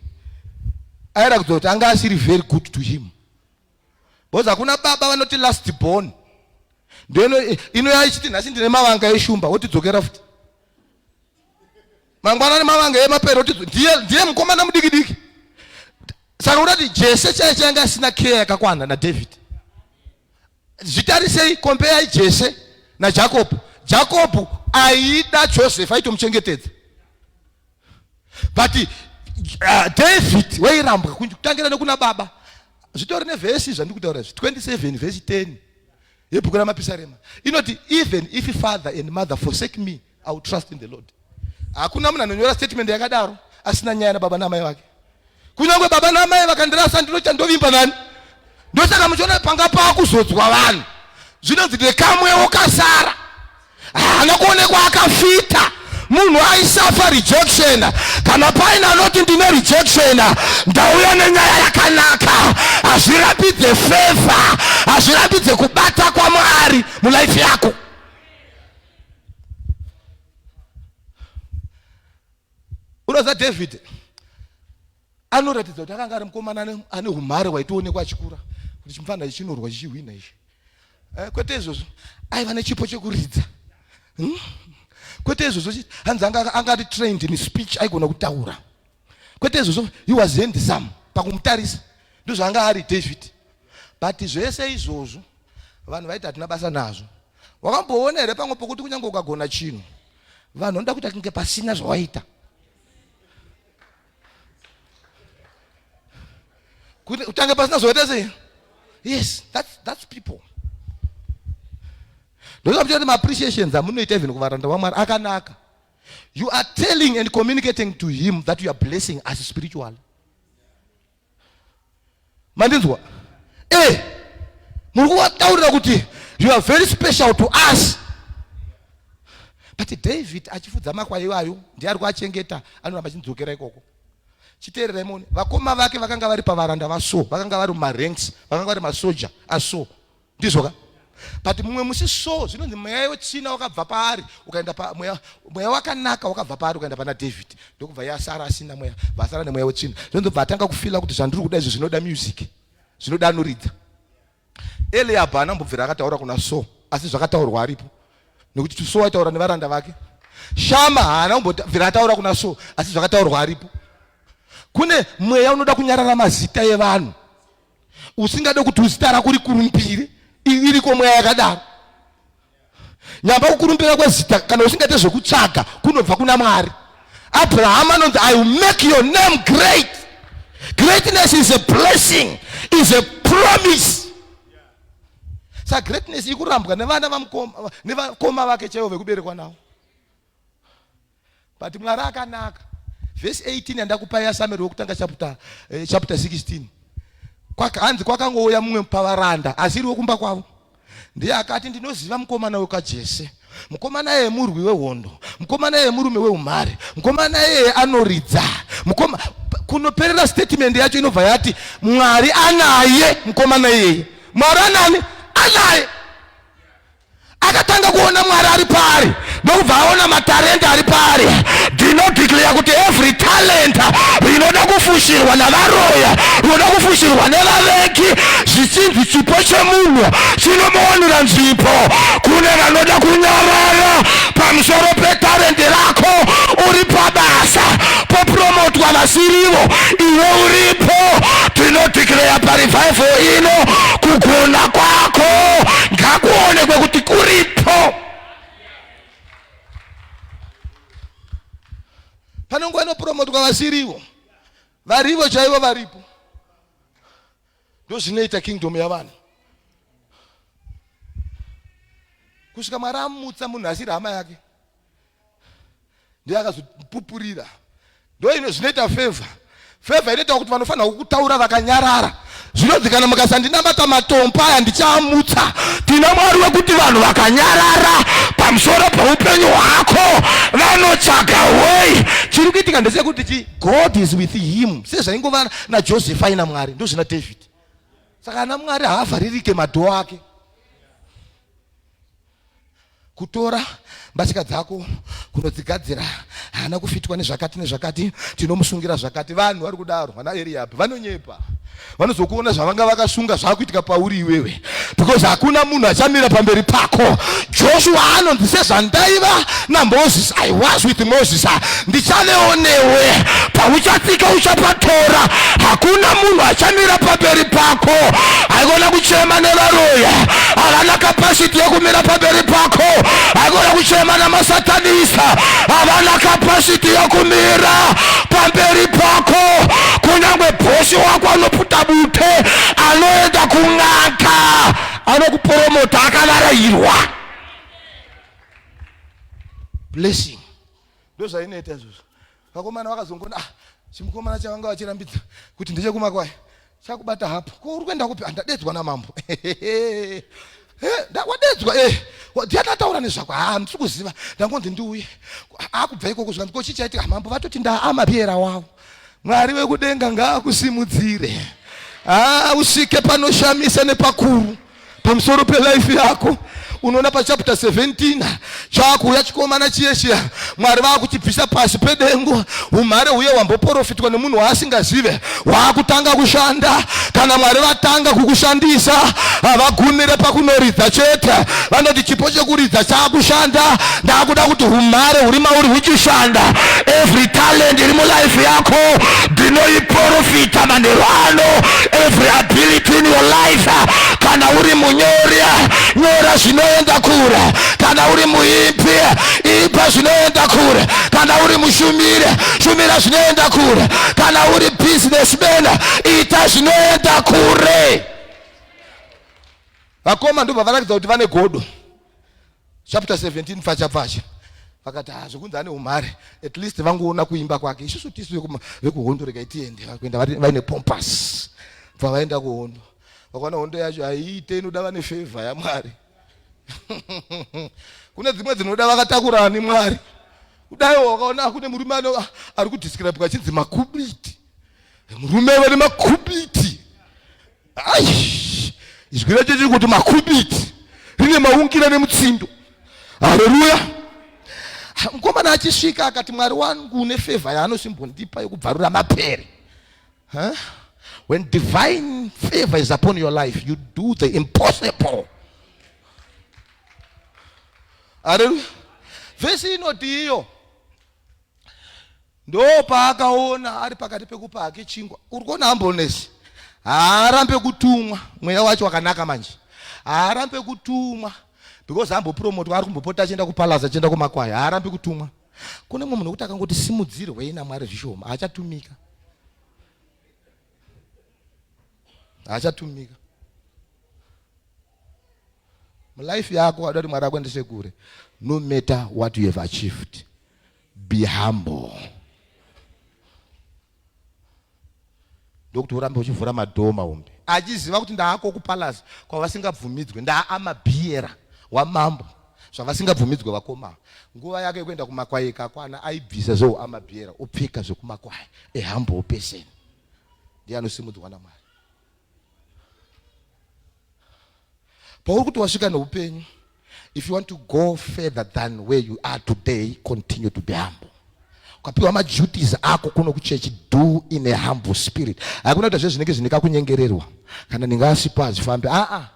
airatidza kuti anga asiri very good to him, because hakuna baba vanoti last born ndio inoya ichiti nhasi ndine mavanga eshumba wotidzokera futi mangwanani mavanga emapere oti ndiye ndiye mukomana mudiki diki. Saka unati Jese chaiye changa asina care yakakwana naDavid. Zvitarisei, compare Jese naJacob. Jacob aida Joseph, aitomuchengetedza, but David wairambwa kutangira nekuna baba. Zvitori nevhesi zvandiri kutaura izvi, 27 vhesi 10 yebhuku raMapisarema inoti, even if father and mother forsake me, I will trust in the Lord. Hakuna munhu anonyora statement yakadaro asina nyaya nababa naamai vake. Kunyange baba naamai vakandirasa, ndinocha ndovimba nani? Ndosaka muchiona panga pakuzodzwa vanhu zvinonzi nekamwewo kasara haana kuonekwa akafita. Munhu aisafa rejection. Kana paine anoti ndine rejection, ndauya nenyaya yakanaka. Hazvirambidze favor, hazvirambidze kubata kwaMwari mulife yako. Unoziva David anoratidza kuti akanga ari mukomana ane umhare waitoonekwa achikura kuti chimufana ichi chinorwa chichihwina ichi. Kwete izvozvo, aiva nechipo chekuridza. Kwete izvozvo, hanzi anga ari trained in speech, aigona kutaura. Kwete izvozvo, he was handsome pakumutarisa, ndozvaanga ari David. But zvese izvozvo vanhu vaiti hatina basa nazvo. Wakamboona here pamwe pokuti kunyange ukagona chinhu, vanhu vanoda kuita kunge pasina zvawaita? Kuti utange pasina zvawaita sei? Yes, that's people. Ndokuti kuti maappreciations amunoita even kuvaranda vaMwari akanaka. You are telling and communicating to him that you are blessing us spiritually. Mandinzwa? Muri kuvataurira kuti you are very special to us. But David achifudza makwai iwayo, ndiye ari kuachengeta, anoramba achinzokera ikoko. Chiteererai muone, vakoma vake vakanga vari pavaranda vaSaul, vakanga vari mumaranks, vakanga vari masoja aSaul. Ndizvo ka? But mumwe musi Saul, zvinonzi mweya wetsvina wakabva paari ukaenda pa mweya, mweya wakanaka wakabva paari ukaenda pana David. Ndokubva iye asara asina mweya, vasara nemweya wetsvina. Zvinonzi bva atanga kufila kuti zvandiri kuda izvi zvinoda music, zvinoda anoridza. Eliab haana kumbobvira akataura kuna Saul, asi zvakataurwa aripo, nekuti Saul aitaura nevaranda vake. Shama haana kumbobvira ataura kuna Saul, asi zvakataurwa aripo. Kune mweya unoda kunyarara mazita evanhu, usingade kuti zita rako rikurumbire. Iriko mweya yakadaro. Nyamba kukurumbira kwezita kana usingaite zvekutsvaga kunobva kuna Mwari. Abraham anonzi, I will make your name great. Greatness is a blessing, is a promise. Sa greatness ikurambwa nevana vamukoma nevakoma vake chaivo vekuberekwa navo. But Mwari akanaka. Verse 18 yandakupai yaSamuel wekutanga chapter, eh, chapter 16. Kwaka, hanzi kwakangouya mumwe pavaranda asiri wekumba kwavo. Ndiye akati ndinoziva mukomana wekwaJese. Mukomana yeye murwi wehondo. Mukomana yeye murume weumhare. Mukomana yeye anoridza. Mukoma kunoperera statement yacho inobva yati Mwari anaye mukomana iyeye. Mwari anani? Anaye. Akatanga kuona Mwari ari paari ndokubva aona matarenda ari paari. Ndinodeclare kuti every talent rinoda kufushirwa navaroya, rinoda kufushirwa nevavengi, zvichinzi chipo chemunhu chinomuwanira nzvimbo. Kune vanoda kunyarara pamusoro petarende rako uri pabasa popromotwa vasirivo, iwe uripo. Tinodeclare parevival ino kugona kwako ngakuonekwe kuti kuripo. Pane nguva inopromotwa vasirivo, varivo chaivo varipo. Ndozvinoita kingdom yavanhu kusvika Mwari amutsa munhu asiri hama yake, ndiye akazopupurira. Ndo zvinoita favor. Favor inoita kuti vanofanira kukutaura vakanyarara. Zvinonzi kana mukasandinamata matombo aya ndichaamutsa. Tina Mwari wekuti vanhu vakanyarara pamusoro peupenyu hwako vanotsvaga way. Chiri kuitika ndechekuti chi God is with him, sezvaingova naJoseph aina Mwari, ndozvina David. Saka ana Mwari haavharirike madhoo ake. Kutora mbatya dzako kunodzigadzira haana kufitwa nezvakati nezvakati, tinomusungira zvakati. Vanhu vari kudaro vana Eriabhi vanonyepa, vanozokuona zvavanga vakasunga zvakuitika pauri iwewe, because hakuna munhu achamira pamberi pako. Joshua anonzi sezvandaiva naMoses, I was with Moses, ndichavewo newe pauchatsika uchapatora. Hakuna munhu achamira pamberi pako. Haikona kuchema nevaroya, havana kapasiti yekumira pamberi pako. Haikona kuchema namasatanisa, havana kapasiti yekumira pamberi pako. Kunyange bhosi wako anoputa bute anoenda kun'anga anokuporomota akavarairwa. Blessing ndozvainoita izvozvo. Vakomana vakazongona, ah, chimukomana chavanga vachirambidza kuti ndechekumakwai chakubata hapo. Ko uri kuenda kupi? Andadedzwa namambo. Wadedzwa eh, ndiani ataura nezvako? Ah, ndiri kuziva, ndangonzi ndiuye. Akubva ikoko zvikanzi ko chii chaitika? Mambo vatoti ndaamapera wavo. Mwari wekudenga ngaakusimudzire, ah, usvike panoshamisa nepakuru pamusoro pelife yako. Unoona pachapter 17 chakuuya chikomana chiye chiya, Mwari vakuchibvisa pasi pedengu. Umhare huye hwamboprofitwa nemunhu waasingazive hwaakutanga kushanda. Kana Mwari vatanga kukushandisa havagumire pakunoridza chete, vanoti chipo chekuridza chaakushanda, ndakuda kuti umhare huri mauri huchishanda. Every talent iri mulife yako ndinoiprofita manheru ano. Every ability in your life, kana uri munyori nyora zvinoenda kure, kana uri muimbi imba zvinoenda kure, kana uri mushumiri shumira zvinoenda kure, kana uri businessman ita zvinoenda kure. Vakoma ndobva varatidza kuti vane godo. Chapter 17 pfacha pfacha vakati ha zvekunzi ane umhare, at least vangoona kuimba kwake, isusu tisu vekuhondo regai tiende. Vakuenda vaine pompas, bva vaenda kuhondo, vakaona hondo yacho haiite, inoda vane favor yaMwari. Kune dzimwe dzinoda vakatakura ani Mwari. Kudai wakaona kune murume ari kudescribe achinzi makubiti, murume vane makubiti. Ai, izwi racho riri kuti makubiti, rine maungira nemutsindo. Haleluya. Mukomana achisvika akati Mwari wangu une favor yaanosimbondipa yekubvarura mapere. Huh? When divine favor is upon your life, you do the impossible. Haleluya. Vhesi inoti iyo ndo paakaona ari pakati pekupa hake chingwa. Uri kuona humbleness, haarambe kutumwa. Mweya wacho wakanaka manje, haarambe kutumwa because ambopromotwa, ari kumbopota achienda kupalace, achienda kumakwaya, haarambi kutumwa. Kune mumwe munhu wekuti akangoti simudzirwei naMwari zvishoma, haachatumika, haachatumika. Mulife yako wada kuti Mwari akuendese kure, no matter what you have achieved, be humble. Ndokuti urambe uchivhura madhoo mahombe, achiziva kuti ndaako kupalace kwavasingabvumidzwe, ndaamabhiyera wamambo zvavasingabvumidzwe vakoma. Nguva yake yekuenda kumakwai ikakwana, aibvisa zveuamabhiyera opfeka zvekumakwai. A humble person ndiye anosimudzwa naMwari. Pauri kuti wasvika neupenyu, if you want to go further than where you are today, continue to be humble. Ukapiwa maduties ako kuno kuchechi, do in a humble spirit. Hakuna kuita zvezvinenge zvine kakunyengererwa, kana ndinge asipo hazvifambi. Aa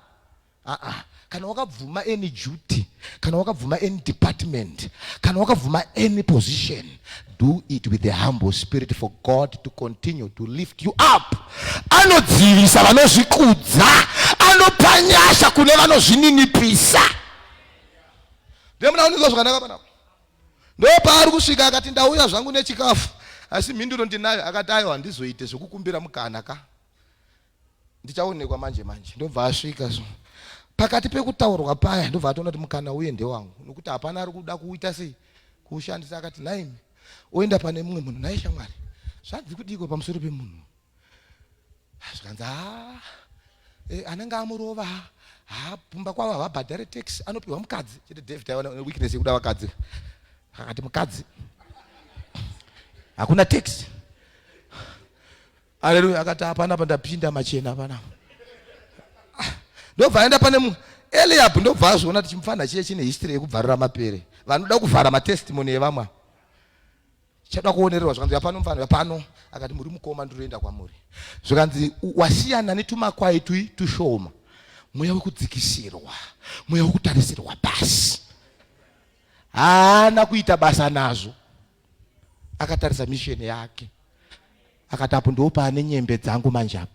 aa, kana wakabvuma any duty, kana wakabvuma any department, kana wakabvuma any position, do it with a humble spirit for God to continue to lift you up. Anodzivisa vanozvikudza, anopa nyasha kune vanozvininipisa. Ndemuna unizwa zvakanaka panapa. Ndopaari kusvika akati, ndauya zvangu nechikafu, asi mhinduro ndinayo. Akati, aiwa, handizoite zvekukumbira mukana ka, ndichaonekwa manje manje. Ndobva asvika so pakati pekutaurwa paya, ndobva atoona kuti mukana uye ndewangu, nokuti hapana ari kuda kuita sei kuushandisa. Akati, naimi, oenda pane mumwe munhu, nai shamwari, zvanzi kudiko pamusoro pemunhu? Zvikanzi, ha, anenge amurova, ha, pumba kwavo havabhadhare tax, anopiwa mukadzi chete. David aiona weakness yekuda vakadzi, akati mukadzi hakuna tax. Aleluya. Akati, hapana pandapinda machena panapa. Ndobva aenda pane mumwe, Eliab. Ndobva azviona kuti chimufana chiye chine history yekubvarura mapere vanoda kuvhara matestimony evamwe, chada kuonererwa. Zvikanzi, yapano mufana yapano. Akati, muri mukoma, ndiroenda kwamuri. Zvikanzi, wasiyana netumakwai tui tushoma. Mweya wekudzikisirwa, mweya wekutarisirwa pasi, haana kuita basa nazvo. Akatarisa mission yake, akati, apo ndo paane nyembe dzangu manje apo.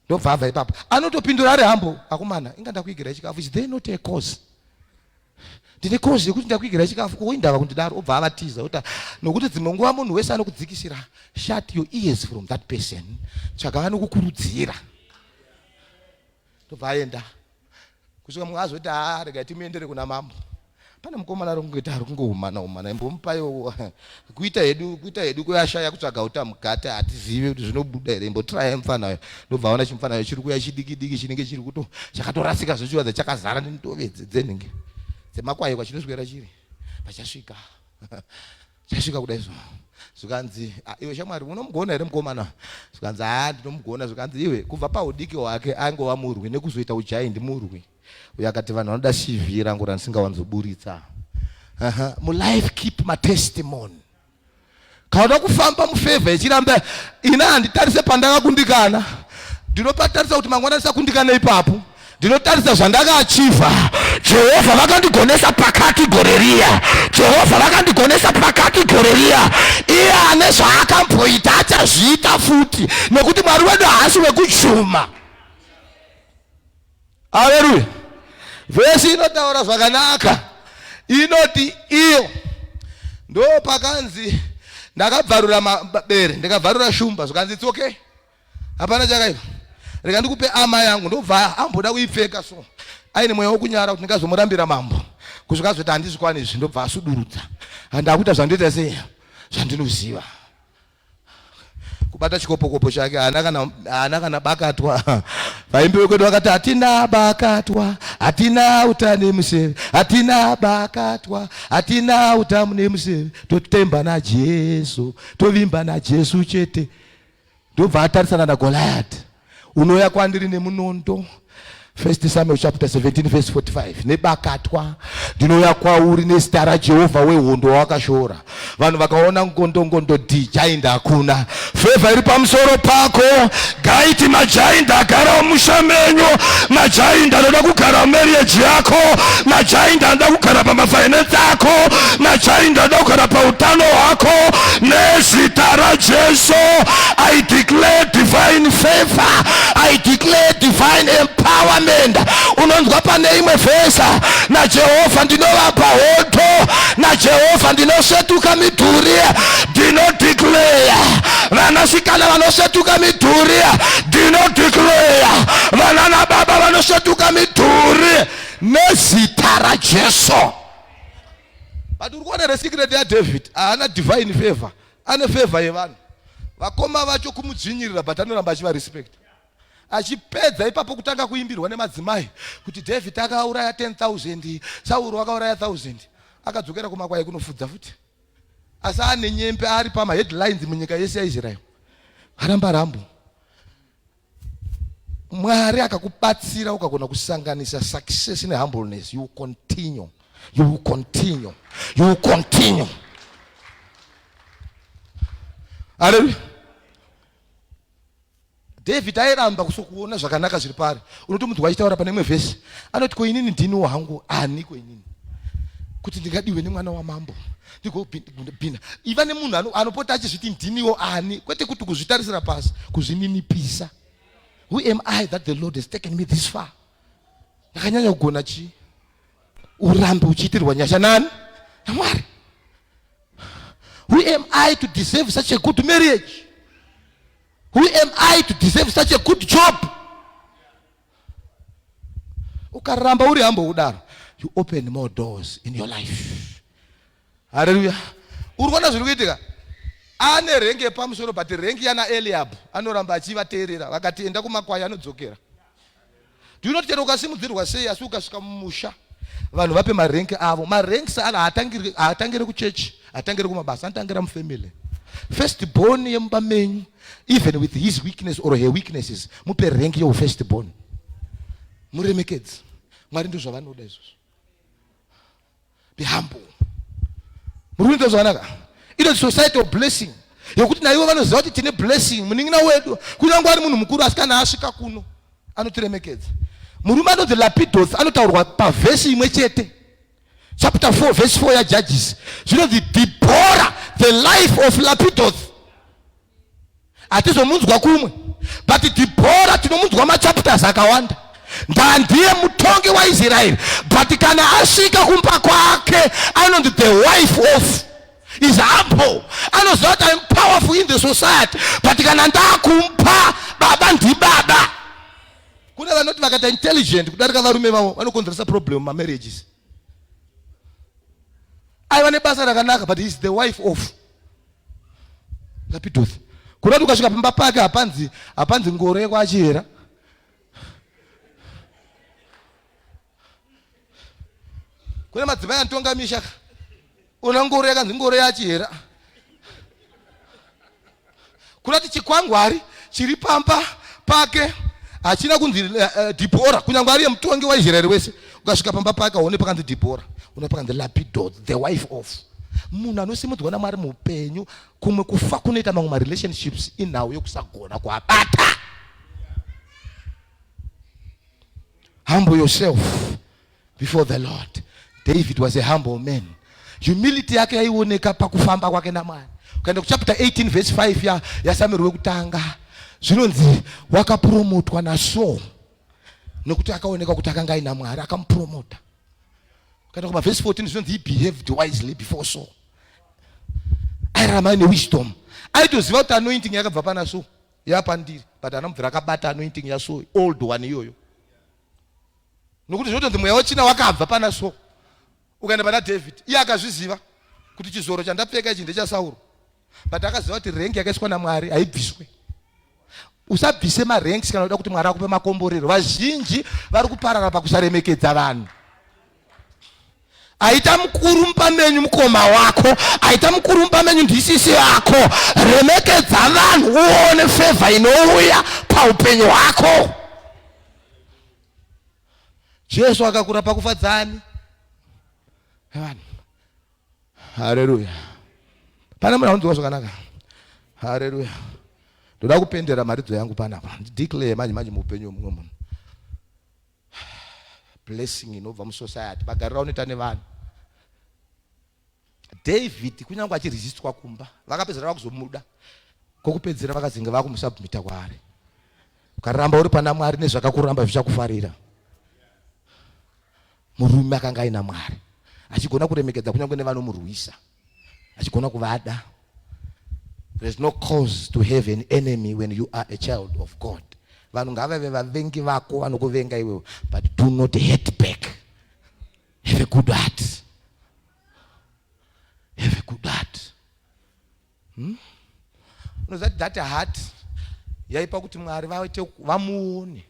Ndobva abva ipapo, anotopindura ari humble. Akomana, inga ndakuigira chikafu, is there not a cause? Ndine cause yekuti ndakuigira chikafu, ko indava kundidaro? Obva avatiza kuti, nokuti dzimwe nguva munhu wese anokudzikisira, shut your ears from that person, tsvaga vanokukurudzira. Ndobva aenda kusvika mumwe azoti, haa, regai timuendere kuna mambo, pane mukomana ari kungoita, ari kungohumana humana, imbomupaiwo kuita hedu, kuita hedu kuyashaya kutsvaga uta mukati, hatizivi kuti zvinobuda here, imbotiraya mufanayo. Ndobva aona chimufanayo chiri kuya chidiki diki, chinenge chiri kuto chakatorasika zvechiwadza, chakazara nendove dzenhingi dzemakwai kwachinoswera chiri. Pachasvika, chasvika kudai so, zvikanzi, "Ah, iwe shamwari, unomugona here mukomana?" Zvikanzi, haa, ndinomugona. Zvikanzi, iwe, kubva paudiki hwake aingova murwi, nekuzoita ugiant murwi uyo. Akati, vanhu vanoda CV rangu randisingawanzoburitsa. Mulife keep matestimony. Kana kufamba mufavour ichiramba ina, handitarise pandakakundikana, ndinopatarisa kuti mangwana ndisakundikana ipapo. Ndinotarisa zvandakaachieva. Jehovha vakandigonesa pakati gore riya, Jehovha vakandigonesa pakati gore riya. Iye ane zvaakamboita, achazviita futi, nekuti Mwari wedu haasi wekuchuma. Aleluya. Vhesi inotaura zvakanaka, inoti iyo ndo pakanzi, ndakabvarura mabere, ndikabvarura shumba. Zvikanzi, it's okay, hapana chakaipa, rega ndikupe armour yangu. Ndobva amboda kuipfeka so aine mweya wekunyara kuti ndingazomurambira mambo, kusvika azoti, handizvikwani izvi. Ndobva asudurudza, handakuita zvandoita sei, zvandinoziva. Kubata chikopokopo chake, haana kana bakatwa. Vaimbi vekwedu vakati, hatina bakatwa, hatina uta nemuseve, hatina bakatwa, hatina uta nemuseve, totemba naJesu, tovimba naJesu chete. Ndobva atarisana naGoliath. Unouya kwandiri nemunondo, First Samuel chapter 17 verse 45, nebakatwa, ndinouya kwauri nezita raJehovha wehondo wawakashora. Vanhu vakaona ngondo ngondo d giant hakuna. Favour iri pamusoro pako. Gaiti magiant agara mumusha menyu, magiant anoda kugara mumarriage yako, magiant anoda kugara pamafinance ako, magiant anoda kugara pautano hwako, nezita raJesu I declare divine favor, I declare divine empowerment. Unonzwa pane imwe vhesa, naJehovha ndinovapa hondo, naJehovha ndinosvetuka midhuri. Ndinodeclare vanasikana vanosvetuka midhuri, ndinodeclare vana nababa vanosvetuka midhuri. Ne. raJesu. But uri kuona resecret yaDavid, haana divine favor, ane favor yevanhu. Vakoma vacho kumudzvinyirira, but anoramba achivarespect. Achipedza ipapo kutanga kuimbirwa nemadzimai kuti David akauraya 10,000, Sauro akauraya 1,000. Akadzokera kumakwai kunofudza futi, asi ane nyembe, ari pamaheadlines munyika yese yaIsrael. Aramba rambo. Mwari akakubatsira ukagona kusanganisa success nehumbleness, you continue, you will continue, you will continue. Haleluya. David airamba kusokuona zvakanaka zviri paari. Unotomunzwa achitaura pane imwe vhesi, anoti, "Ko inini ndiniwo hangu ani ko inini kuti ndingadiwe nemwana wamambo ndigobhina?" Iva nemunhu anopota achizviti, "Ndiniwo ani?" Kwete kuti kuzvitarisira pasi, kuzvininipisa. Who am I that the Lord has taken me this far? Ndakanyanya kugona chii? Urambe uchiitirwa nyasha nani? NaMwari. Who am I to deserve such a good marriage? Who am I to deserve such a good job? Ukaramba uri humble kudaro, you open more doors in your life. Haleluya. Uri kuona zviri kuitika? Ane rank yepamusoro, but rank yana Eliab anoramba achivateerera. Vakati enda kumakwai, anodzokera. Do you know chero ukasimudzirwa sei, asi ukasvika mumusha, vanhu vape marank avo. Maranks ana haatangiri kuchechi, haatangiri kumabasa, anotangira mufamily. First born yemumba menyu, even with his weakness or her weaknesses, mupe rank yeufirst born, muremekedzi. Mwari ndo zvavanoda izvozvo. Be humble. Muri kuita zvakanaka. Inoti society of blessing, yekuti naivo vanoziva kuti tine blessing. Munin'ina wedu, kunyange ari munhu mukuru, asi kana asvika kuno anotiremekedza. Murume anonzi Lapidoth anotaurwa pavhesi imwe chete, chapter 4 verse 4 yaJudges. Zvinonzi Debora, the wife of Lapidoth. Hatizomunzwa kumwe, but Debora tinomunzwa machapters akawanda. Ndandiye mutongi waIsraeri, but kana asvika kumba kwake anonzi the wife of. Is humble. Anoziva kuti I'm powerful in the society, but kana ndakumpa, baba ndibaba. Kune vanoti vakaita intelligent kudarika varume vavo, vanokonzeresa problem mumamarriages. Aiva nebasa rakanaka, but is the wife of Lapidoth. Kuda kuti ukasvika pamba pake, hapanzi ngoro yekwaChihera. Kune madzimai anotonga misha, una ngoro yakanzi ngoro yaChihera. Kuda kuti chikwangwari chiri pamba pake hachina kunzi Dibhora, kunyange ari yemutongi waIsraeri wese. Ukasvika pamba pake, haone pakanzi Dibhora, una pakanzi Lapidoth, the wife of. Munhu anosimudzwa naMwari muupenyu, kumwe kufa kunoita mamwe marelationships inhau yokusagona kuabata. Humble yourself before the Lord. David was a humble man. Humility yake yaioneka pakufamba kwake naMwari. Ukaenda kuchapter 18 verse 5 yaSamueri wekutanga, zvinonzi wakapromotwa naSaul nekuti akaoneka kuti akanga aina Mwari, akamupromota. Ukaenda kumavhesi 14, zvinonzi he behaved wisely before Saul. Airarama aine wisdom. Aitoziva kuti anointing yakabva pana Saul yapandiri, but anamubvira akabata anointing yaSaul, old one iyoyo, nokuti zvinotonzi mweya wechina wakabva pana Saul ukaenda pana David. Iye akazviziva kuti chizoro chandapfeka ichi ndechaSauro, but akaziva kuti rank yakaiswa naMwari haibviswe. Usabvise maranks kana uda kuti Mwari akupe makomborero. Vazhinji vari kuparara pakusaremekedza vanhu. Aita mukuru mumba menyu mukoma wako, aita mukuru mumba menyu ndisisi vako. Remekedza vanhu, uone favour inouya paupenyu hwako. Jesu akakura pakufadzani vanhu. Hareruya. Pane munhu anonzwa zvakanaka? Hareruya. Ndoda kupendera mharidzo yangu panapa, ndideclare manje manje muupenyu hwemumwe munhu blessing inobva musociety, magariro aunoita nevanhu. David, kunyange achiresistwa kumba, vakapedzera vakuzomuda. Kokupedzera vakazinge vakumusubmita kwaari. Ukaramba uri pana Mwari, nezvakakuramba zvichakufarira. Murume akanga aina Mwari, achigona kuremekedza kunyange nevanomurwisa, achigona kuvada. There is no cause to have an enemy when you are a child of God. Vanhu ngavave vavengi vako, vanokuvenga iwewe, but do not hate back. Have a good heart. Have a good heart. Unoziva kuti that heart yaipa kuti Mwari vaite vamuone.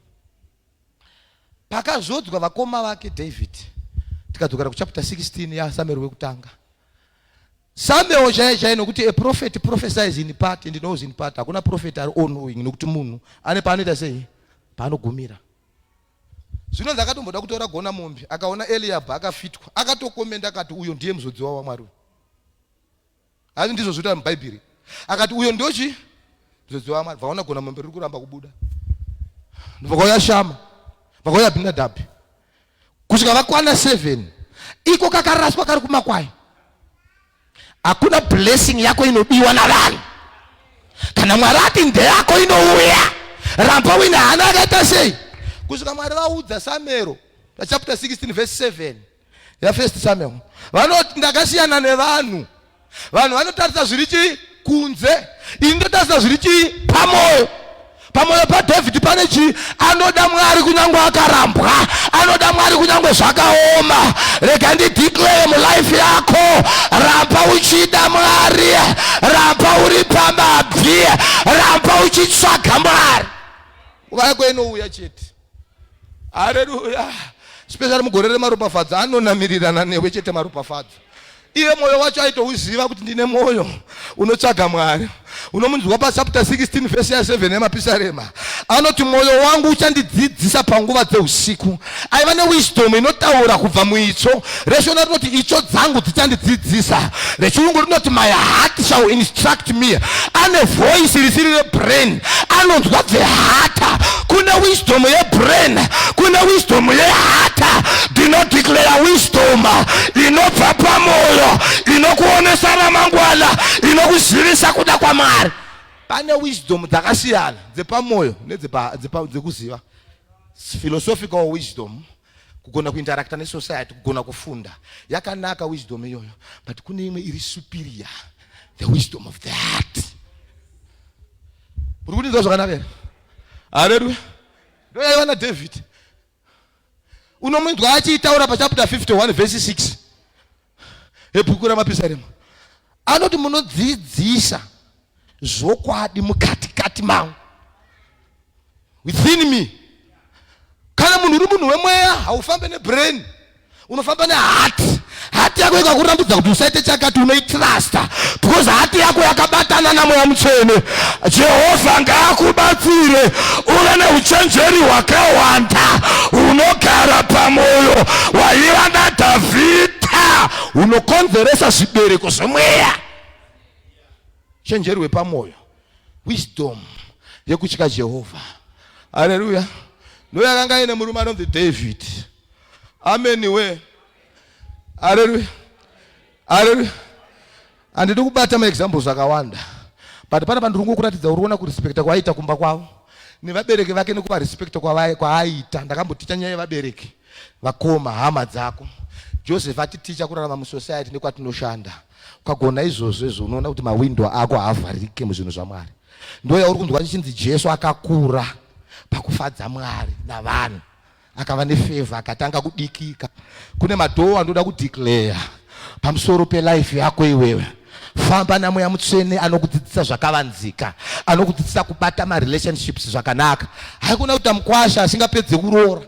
Pakazodzwa vakoma vake David, tikadzokera kuchapter 16 yaSamuel wekutanga. Samuel chaiye chaiye, nokuti a prophet prophesies in part and knows in part. Hakuna prophet ari all knowing, nokuti munhu ane paanoita sei, paanogumira. Zvinonzi akatomboda kutora gona mombe, akaona Eliab akafitwa, akatokomenda akati uyo ndiye muzodziwa waMwari. Asi ndizvo zvinotaura muBhaibheri. Akati uyo ndochi muzodziwa waMwari. Vaona gona mombe riri kuramba kubuda. Vakauya Shama, vakauya Abinadabhi, kusvika vakwana 7. Iko kakaraswa kari kumakwai. Hakuna blessing yako inodiwa navanhu. Kana Mwari ati ndeyako inouya, ramba uine hana akaita sei, kusvika Mwari vaudza Samero pachapter 16 verse 7 yafirst Samuel. Vanoti ndakasiyana nevanhu. Vanhu vanotarisa zviri chii kunze, ini ndotarisa zviri chii pamwoyo. Pamwoyo paDavid pane chii? Anoda Mwari kunyange akarambwa, anoda Mwari kunyange zvakaoma. Rega ndideclare mulife yako, ramba uchida Mwari, ramba uri pamabvi, ramba uchitsvaga Mwari. Nguva yako inouya chete. Haleluya. Especially mugore remaropafadzo, anonamirirana newe chete maropafadzo. Iye mwoyo wacho aitouziva kuti ndine mwoyo unotsvaga Mwari. Unomunzwa pachapter 16 verse ya 7 yemapisarema, anoti mwoyo wangu uchandidzidzisa panguva dzeusiku. Aiva newisdom inotaura kubva muitsvo. Reshona rinoti itsvo dzangu dzichandidzidzisa, rechirungu rinoti my heart shall instruct me. Ane voice risiri rebrain, anonzwa dzeheart. Kune wisdom yebrain, kune wisdom yeheart. Ndinodeclare wisdom inobva pamwoyo, inokuonesa ramangwana, inokuzivisa kuda kwaMwari. Pane wisdom dzakasiyana, dzepamwoyo nedzekuziva, philosophical wisdom, kugona kuinteracta nesociety, kugona kufunda. Yakanaka wisdom iyoyo, but kune imwe iri superior, the wisdom of the heart. Uri kundinzwa zvakanaka here? Haleluya. Ndo yaiva naDavid. Unomunzwa achiitaura pachapter 51 verse 6 yebhuku ramapisarema. Anoti munodzidzisa zvokwadi mukatikati mangu, within me. Kana munhu uri munhu wemweya, haufambe nebrain, unofamba neheart. Heart yako ikakurambidza kuti usaite chakati, unoitrusta because heart yako yakabatana namweya mutsvene. Jehovha ngaakubatsire uve neuchenjeri hwakawanda hunogara pamwoyo waiva naDhavhidha, hunokonzeresa zvibereko zvemweya. Chenjeri hwepamwoyo, wisdom yekutya Jehovha. Haleluya. Ndo yakanga ine murume anonzi David. Amen we. Haleluya, haleluya. Handidi kubata maexamples akawanda, but pana pandiri kungokuratidza. Uri kuona kurespekta kwaaita kumba kwavo nevabereki vake, nekuvarespekta kwaaita. Ndakamboticha nyaya yevabereki, vakoma, hama dzako. Joseph atiticha kurarama musociety nekwatinoshanda. Ukagona izvozvo izvo, unoona kuti mawindo ako haavharike muzvinhu zvaMwari. Ndo yauri kunzwa chichinzi Jesu akakura pakufadza Mwari navanhu, akava nefavor, akatanga kudikika. Kune madoor anoda kudeclare pamusoro pelife yako iwewe. Famba namweya mutsvene anokudzidzisa zvakavanzika, anokudzidzisa kubata marelationships zvakanaka. Haikona kuita mukwasha asingapedze kuroora.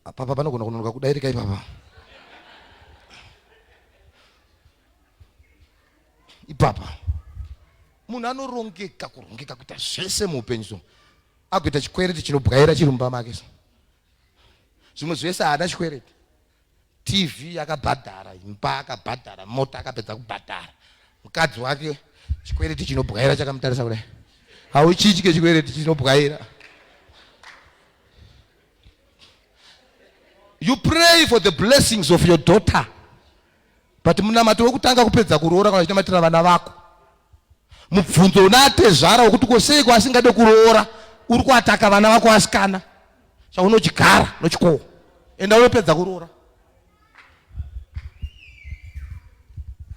Papa panogona kunonoka kudairika ipapa ipapa. Munhu anorongeka, kurongeka kuita zvese muupenyu, so agoita chikwereti chinobwaira chiri mumba make. So zvimwe zvese haana chikwereti. TV akabhadhara, imba akabhadhara, mota akapedza kubhadhara. Mukadzi wake chikwereti chinobwaira chakamutarisa kudai. Hauchitye chikwereti chinobwaira. You pray for the blessings of your daughter, but munamato wekutanga kupedza kuroora kana uchinamatira vana vako. Mubvunzo una atezvara wekuti ko sei asingade kuroora, uri kuataka vana vako asikana chaunochigara nochikoho. Enda unopedza kuroora.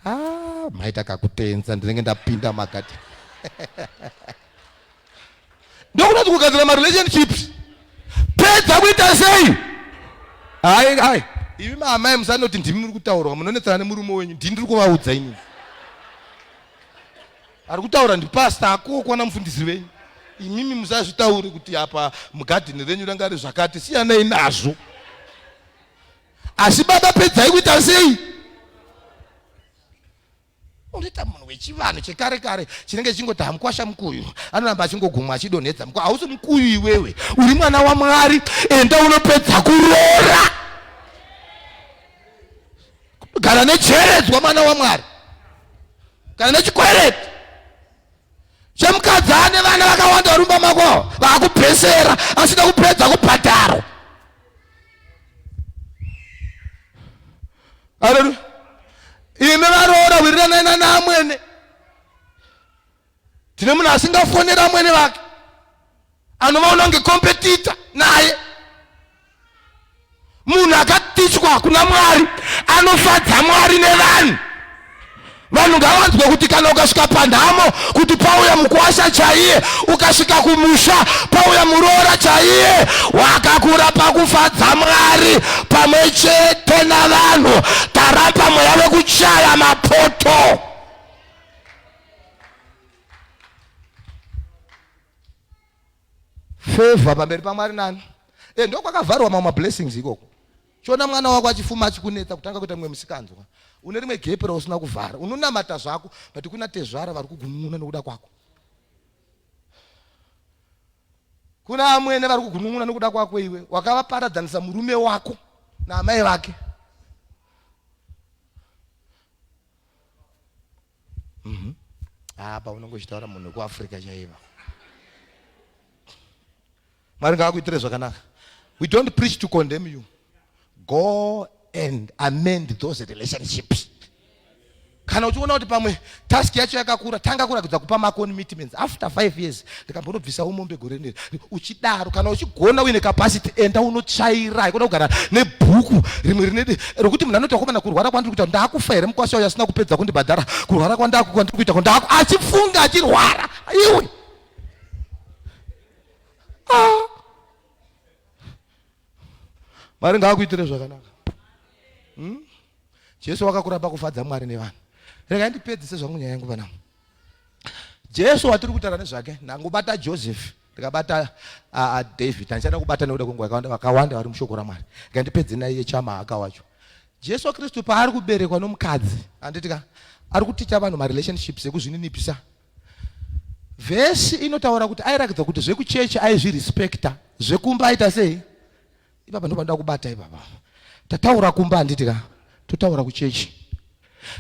Ah, maita kakutenza, ndinenge ndapinda makati. Ndokunoti kugadzira marelationships, pedza kuita sei. Hai hai. Imi maamai musanoti ndimi muri kutaurwa munonetsana nemurume wenyu ndini ndiri kuvaudza inini. Ari kutaura ndipastor akokwa namufundisi venyu. Imimi musazvitaure kuti apa mugadheni renyu ranga riri zvakati siyanai nazvo. Asi baba pedzai kuita sei? Unoita munhu wechivanhu chekare kare chinenge chingoti hamukwasha mukuyu anoramba achingogumwa achidonhedza mukuyu. Hausi mukuyu iwewe, uri mwana waMwari. Enda unopedza kuroora, gara necheredzwa mwana waMwari, gara nechikwereti chemukadzi ane vana vakawanda vari mumba mako vakupesera asina kupedza kubhadharwa. Haleluya. Imi varoora wiriranai nanaamwene. Tine munhu asingafonera amwene vake anovaona kunge competitor naye. Munhu akatichwa kuna Mwari anofadza Mwari nevanhu. Vanhu ngavanzwe kuti kana ukasvika panhamo kuti pauya mukuwasha chaiye, ukasvika kumusha pauya muroora chaiye, wakakura pakufadza Mwari pamwe chete navanhu. Taramba mweya wekuchaya mapoto. Favor pamberi paMwari nani? Eh, ndokwakavharwa mamwe mablessings ikoko. Chiona mwana wako achifuma achikunetsa kutanga kuita mumwe musikanzwa. Une rimwe gap rausina kuvhara. Unonamata zvako but kuna tezvara vari kugunun'una nokuda kwako. Kuna amwene vari kugunun'una nokuda kwako iwe. Wakavaparadzanisa murume wako naamai vake. Mm -hmm. Apa unongochitaura munhu wekuAfrica chaiva. Mwari ngaakuitire zvakanaka. We don't preach to condemn you. Go and amend those relationships. Kana uchiona kuti pamwe task yacho yakakura, tanga kurakidza kupa macommitments. After 5 years ndikambonobvisawo mombe gore neri. Uchidaro kana uchigona uine capacity, enda unotsvaira. Ikona kugara nebhuku rimwe rine rokuti munhu anoti akomana kurwara kwandiri kuita ndakufa here mukwasha uyo asina kupedza kundibhadhara kurwara kwandaku kwandiri kuita ndaku achifunga achirwara iwe. Ah. Mwari ngaakuitire zvakanaka. Hmm? Jesu wakakura pakufadza Mwari nevanhu. Regai ndipedzise zvangu nyaya yangu panapa. Jesu watiri kutaura nezvake, ndangobata Joseph, ndikabata uh, David, handichada kubata nekuda kwenguva yakawanda, vakawanda vari mushoko raMwari. Regai ndipedze naiye Chamahaka wacho. Jesu Kristu paari kuberekwa nomukadzi, handiti ka, ari kuticha vanhu marelationships ekuzvininipisa. Vhesi inotaura kuti airakidza kuti zvekuchechi aizvirespekta, zvekumba aita sei? Ipapa ndopanoda kubata ipapa. Tataura kumba handiti ka, totaura kuchechi.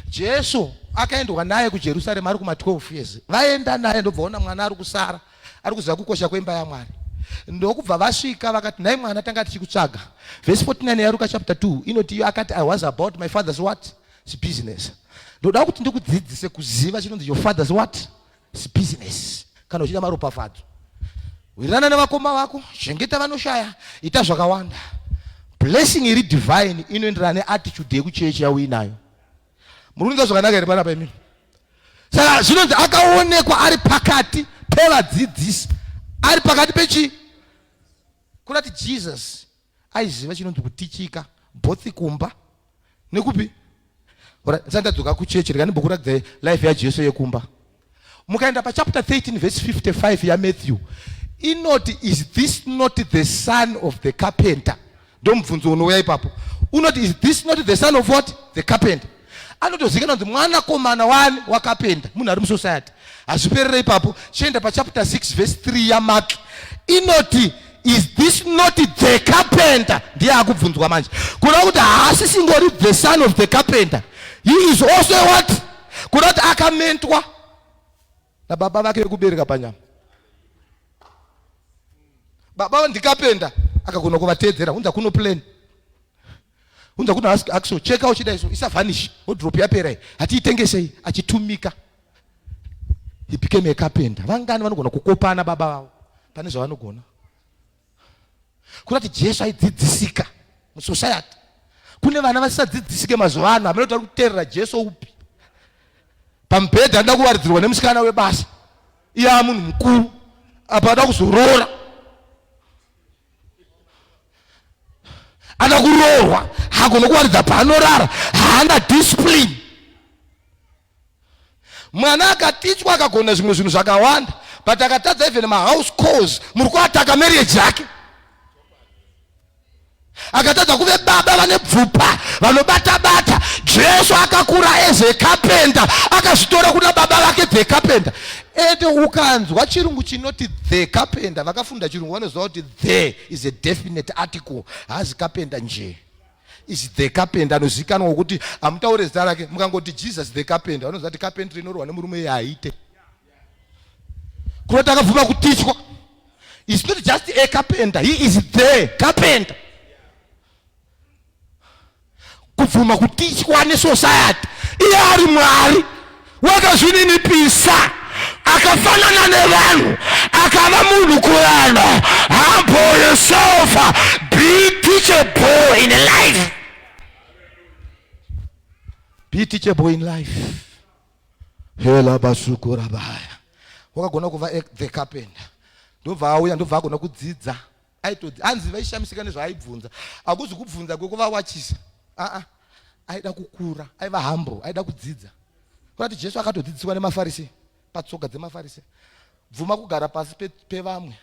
Jesu akaendwa naye kuJerusarema ari kuma 12 years. Vaenda naye ndobva ona mwana ari kusara, ari kuziva kukosha kwemba yaMwari. Ndokubva vasvika vakati, nhai mwana tanga tichikutsvaga. Vhesi 49 yaRuka chapter 2 inoti iyo akati, I was about my father's what? Business. Ndoda kuti ndikudzidzise kuziva chinonzi your father's what? Business. Kana uchida maropafadzo, wirirana nevakoma vako, chengeta vanoshaya, ita zvakawanda. Blessing iri divine inoenderana neattitude yekuchechi yauinayo. Muri kunzwa zvakanaka here panapa imimi? Saka zvinonzi akaonekwa ari pakati pevadzidzisi, ari pakati pechii? Kurati Jesus aiziva chinonzi kutichika both kumba nekupi. Ndisati ndadzoka kuchechi, rega ndimbokuratidzai life yaJesu yekumba. Mukaenda pachapter 13 verse 55 yaMatthew inoti, is this not the son of the carpenter? Ndomubvunzo unouya ipapo. Unoti, is this not the son of what? The carpenter. Anotozikanwa kunzi mwanakomana wani wakapenda, munhu ari musociety. Hazviperere ipapo. Chienda pachapter 6 verse 3 yaMark inoti, is this not the carpenter? Ndiye akubvunzwa manje, kuda kuti haasisingori the son of the carpenter, he is also what? Kuda kuti akamentwa nababa vake vekubereka panyama. Baba ndikapenda akagona kuvateedzera, unza kuno plan, unza kuno axo, cheka uchida iso isavanish, wardrobe yapera iyi hatiitengesei. Achitumika, he became a carpenter. Vangani vanogona kukopana baba vavo pane zvavanogona? Kurati Jesu aidzidzisika musociety. Kune vana vasisadzidzisike mazuva ano, hameno vari kuteerera Jesu upi. Pamubhedha anoda kuwaridzirwa nemusikana webasa, iye amunhu mukuru, apa ada kuzoroora, ada kuroorwa. Haagone kuwaridza paanorara, haana discipline. Mwana akatichwa akagona zvimwe zvinhu zvakawanda, but akatadza even mahouse calls, muri kuataka marriage yake. Akatadza kuve baba vane bvupa vanobata bata. Jesu akakura as a carpenter, akazvitora kuna baba vake the carpenter. Ende ukanzwa chirungu chinoti the carpenter, vakafunda chirungu vanoziva kuti the is a definite article. Haazi carpenter nje, is the carpenter anozivikanwa wekuti hamutaure zita rake. Mukangoti Jesus the carpenter, vanoziva kuti carpentry inorwa nemurume iye haite. Kunoti akabvuma kutichwa. Is not just a carpenter, he is the carpenter. Kubvuma kutichwa nesociety, iye ari Mwari, wakazvininipisa, akafanana nevanhu, akava munhu kuvanhu. Humble yourself, be teachable in life, be teachable in life. Hela basukurabaya, wakagona kuva the carpenter, ndobva auya, ndobva agona kudzidza. Aitodzi hanzi vaishamisika nezvaaibvunza. Hakuzi kubvunza kwekuvawachisa, aa, aida kukura, aiva humble, aida kudzidza. Kurati Jesu akatodzidziswa nemaFarisi, patsoka dzemaFarisi. Bvuma kugara pasi pevamwe.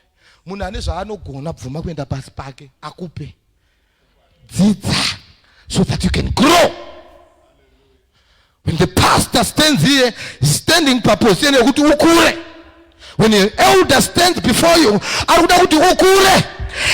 Munhu ane zvaanogona, bvuma kuenda pasi pake akupe. Dzidza so that you can grow. When the pastor stands here, he's standing paposition yekuti ukure. When the elder stands before you, ari kuda kuti ukure.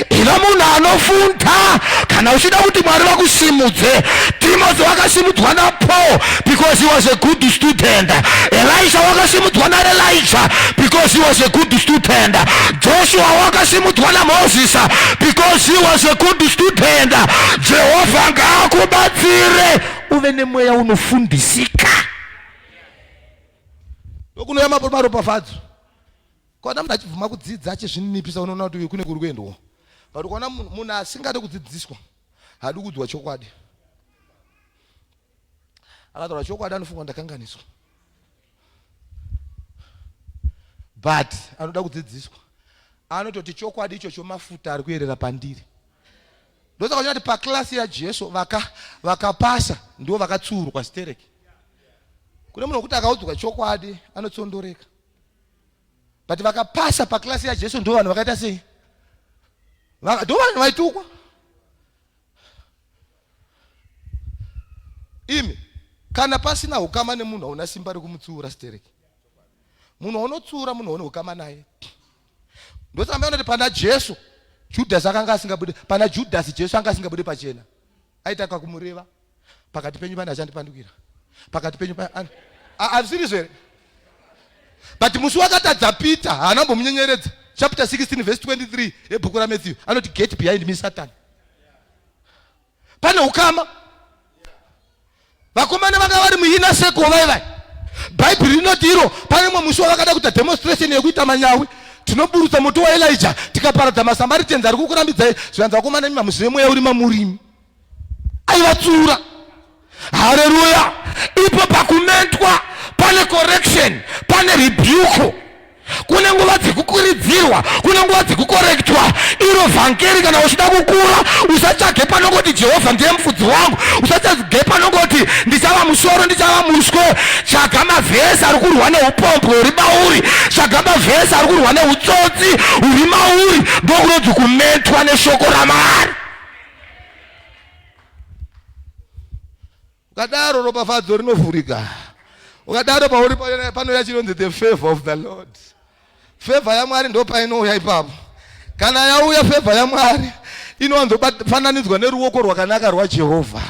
Iva munhu anofunda kana uchida kuti Mwari vakusimudze. Timothy wakasimudzwa naPaul because he was a good student. Elisha wakasimudzwa naElijah because he was a good student. Joshua wakasimudzwa naMoses because he was a good student. Jehovha ngaakubatsire uve nemweya unofundisika. Ndokunouya maropafadzo. Ukaona munhu achibvuma kudzidza, achizvininipisa, unoona kuti uyu kune kuri kuendwa. But ukaona munhu asingade kudzidziswa, haadi kuudzwa chokwadi, akataura chokwadi anofunga ndakanganiswa. But anoda kudzidziswa anototi chokwadi ichocho mafuta ari kuyerera pandiri. Ndosaka uchati paklasi yaJesu vakapasa ndivo vakatsurwa stereki. Kune munhu wekuti akaudzwa chokwadi anotsondoreka, but vakapasa paklasi yaJesu ndo vanhu vakaita sei? Ndo vanhu vaitukwa. Imi, kana pasina ukama nemunhu, hauna simba rekumutsiura stereki. Munhu waunotsiura munhu waune ukama naye. Ndosaka maona kuti pana Jesu, Judhasi akanga asingabude pana Judhasi. Jesu anga asingabude pachena, aita kakumureva: "Pakati penyu pane achandipandukira, pakati penyu." Hazvisiri here? But musi wakatadza Peter, haana kumbomunyenyeredza. Chapter 16 verse 23 yebhuku raMatthew anoti, "Get behind me, Satan." Pane ukama. Vakomana vanga vari muinner circle vaivai. Bhaibheri rinoti iro pane mumwe musi wavakada kuita demonstration yekuita manyawi: "Tinoburutsa moto waElijah tikaparadza maSamaritans ari kukurambidzai." Zvikanzi, "Vakomana, imi hamuzive mweya uri mamurimi." Aivatsura. Hareruya! Ipo pakumentwa pane correction, pane rebuke, kune nguva dzekukuridzirwa, kune nguva dzekukorektwa. Iro vhangeri, kana uchida kukura, usatsvage panongoti Jehovha ndiye mufudzi wangu, usatsvage panongoti ndichava musoro, ndichava muswe. Tsvaga mavhesi ari kurwa neupombwe uri mauri, tsvaga mavhesi ari kurwa neutsotsi uri mauri. Ndokunonzi kumentwa neshoko raMwari. Ukadaro ropafadzo rinovhurika. Ukadaro pauri panouya chinonzi the favor of the Lord. Favor yaMwari ndo painouya ipapo. Kana yauya favor yaMwari, inowanzofananidzwa neruoko rwakanaka rwaJehovha.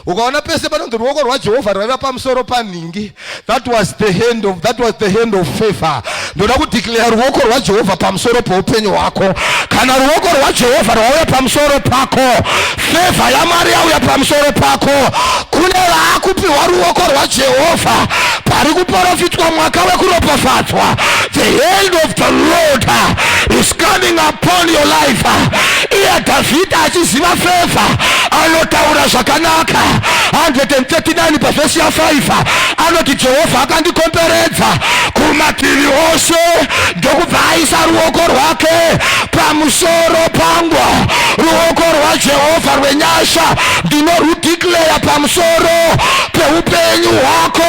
Ukaona pese panonzi ruoko rwaJehovha rwaiva pamusoro panhingi, that was the hand of favor. Ndoda kudeclare ruoko rwaJehovha pamusoro peupenyu hwako. Kana ruoko rwaJehovha rwauya pamusoro pako, favor yaMwari yauya pamusoro pako. Kune vaakupiwa ruoko rwaJehovha pari kuprofitwa mwaka wekuropafadzwa. The hand of the Lord is coming upon your life. Iye Dhavhidha achiziva favor, anotaura zvakanaka. 139 pavhesi ya5 anoti, "Jehovha akandikomberedza kumativi ose, ndokubva aisa ruoko rwake pamusoro pangu." Ruoko rwaJehovha. Rwajehova rwenyasha ndinorudeclare pamusoro peupenyu hwako.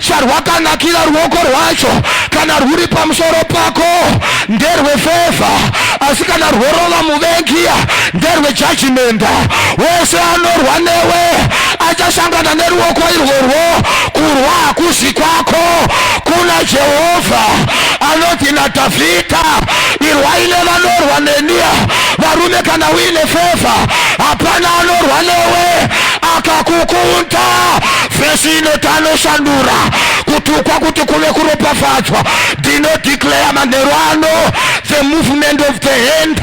Charwakanakira ruoko rwacho, kana rwuri pamusoro pako nderwefavour, asi kana rworova muvengi nderwejudgment. Wese anorwa newe achasangana neruoko irworwo. Kurwa hakuzi kwako, kuna Jehovha. Anoti naDhavhidha, "Irwai nevanorwa neni." Varume, kana uine favour, hapana anorwa newe akakukunda. Vhesi inoti anoshandura kutukwa kuti kuve kuropafadzwa. Ndinodeclare manheru ano the movement of the hand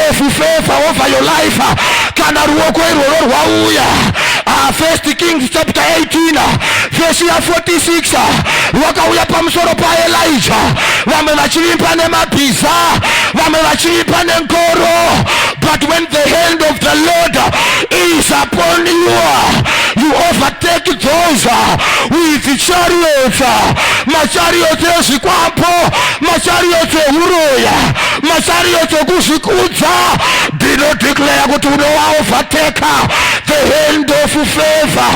of favor over your life. Kana ruoko irworwo rwauya, First Kings chapter 18 vhesi ya46, rwakauya pamusoro paElija, vamwe vachivimba nemabhiza, vamwe vachivimba nengoro, but when the hand of the Lord is upon you, you overtake those with chariots, machariots ezvikwambo, machariots ehuroya, machariots ekuzvikudza. Ndinodeclare kuti unovaovertaka. The hand of favor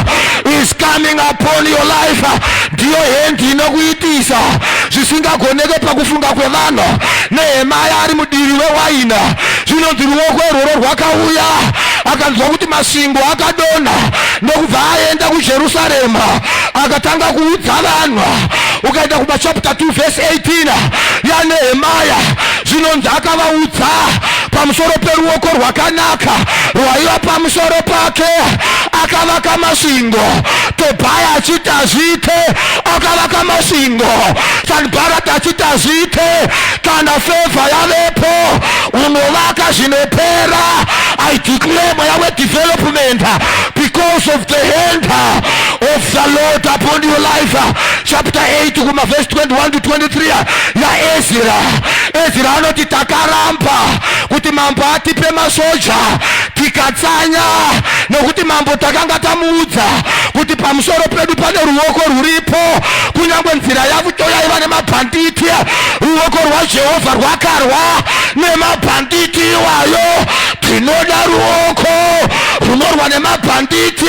is coming upon your life. Ndiyo hand inokuitisa zvisingagoneke pakufunga kwevanhu. Nehemaya ari mudiri wewaina, zvinonzi ruoko irworwo rwakauya, akanzwa kuti masvingo akadonha, ndokubva aenda kuJerusarema, akatanga kuudza vanhu. Ukaenda kumachapter 2 verse 18 yaNehemaya, zvinonzi akavaudza pamusoro peruoko rwakanaka rwaiva pamusoro pake. Akavaka masvingo, Tobhaya achiti hazviite. Akavaka masvingo, Sanibharati achiti hazviite. Kana favour yavepo, unovaka zvinopera. I declare mweya wedevelopment because of the hand of the Lord upon your life. Chapter 8 kumavhesi 21 to 23 yaEzra, Ezra anoti, "Takaramba kuti mambo atipe masoja, tikatsanya, nokuti mambo takanga tamuudza kuti pamusoro pedu pane ruoko rwuripo. Kunyange nzira yacho yaiva nemabhanditi, ruoko rwaJehovha rwakarwa nemabhanditi iwayo." Tinoda ruoko runorwa nemabhanditi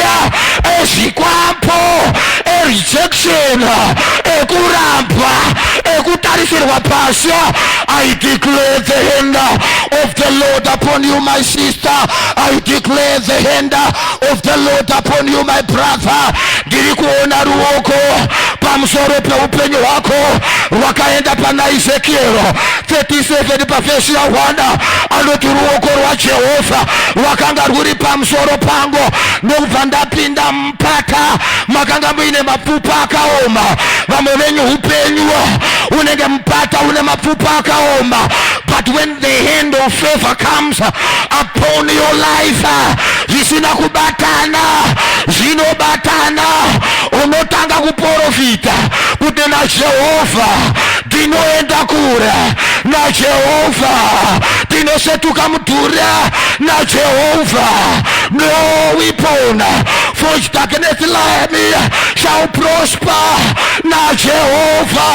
ezvikwambo, erejection, ekurambwa, ekutarisirwa pasi. I declare the hand of the Lord upon you, my sister. I declare the hand of the Lord upon you, my brother. Ndiri kuona ruoko pamusoro peupenyu hwako rwakaenda pana Ezekiero 37 pavhesi ya1. Anoti, "Ruoko rwaJehovha rwakanga rwuri pamusoro pangu, ndokubva ndapinda mupata makanga muine mapfupa akaoma." Vamwe venyu upenyu unenge mupata une mapfupa akaoma, but when the hand of favor comes upon your life, zvisina kubatana zvinobatana. Unotanga kuprofita kuti, "NaJehovha ndinoenda kure, naJehovha ndinosetuka mudhuri, naJehovha no weapon forged against me shall prosper. NaJehovha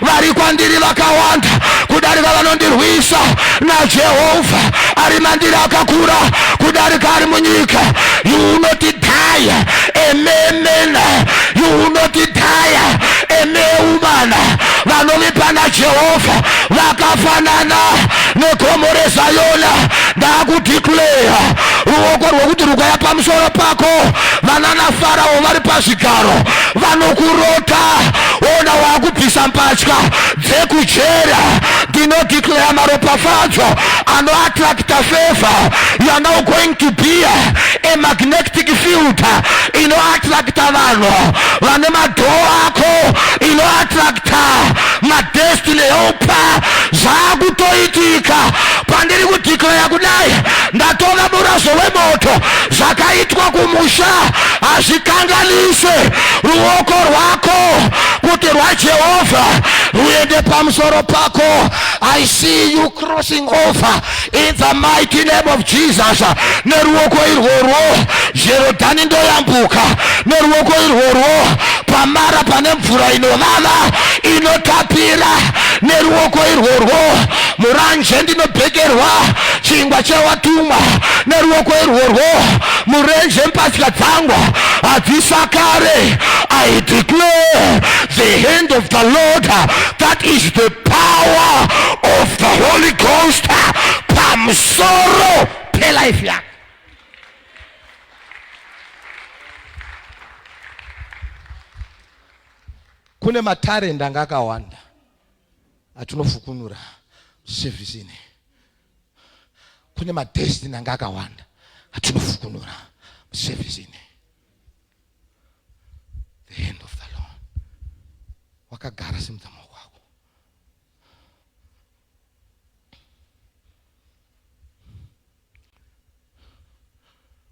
vari kwandiri vakawanda kudarika vanondirwisa. NaJehovha ari mandiri akakura kudarika ari munyika." You will not die a mere man, you will not die a mere woman. Vanovimba naJehovha vakafanana negomo reZayona. Ndakudeclare ruoko rwokuti rukaya pamusoro pako, vanana Farao vari pazvigaro vanokurota ona waakubvisa mbatya dzekujera. Ndinodeclare maropafadzo anoattracta favor. You are now going to be a magnetic field inoattracta vanhu vane madoor ako, inoattracta madestiny helper. Zvaakutoitika pandiri kudeclare kudai, ndatova murazo wemoto. Zvakaitwa kumusha hazvikanganise ruoko rwako kuti rwaJehovha ruende pamusoro pako. I see you crossing over in the mighty name of Jesus. Neruoko irworwo Jerodhani ndoyambuka, neruoko irworwo paMara pane mvura inovava inotapira. Neruoko irworwo muranje ndinobhekerwa chingwa chewatumwa. Neruoko irworwo murenje mbatya dzangu hadzisakare. I declare the hand of the Lord, that is the power of the Holy Ghost pamusoro pelife yako. Kune matarenda anga akawanda atinofukunura service ine. Kune madestiny anga akawanda atinofukunura service ine. The hand of the Lord. Wakagara, simudza maoko ako.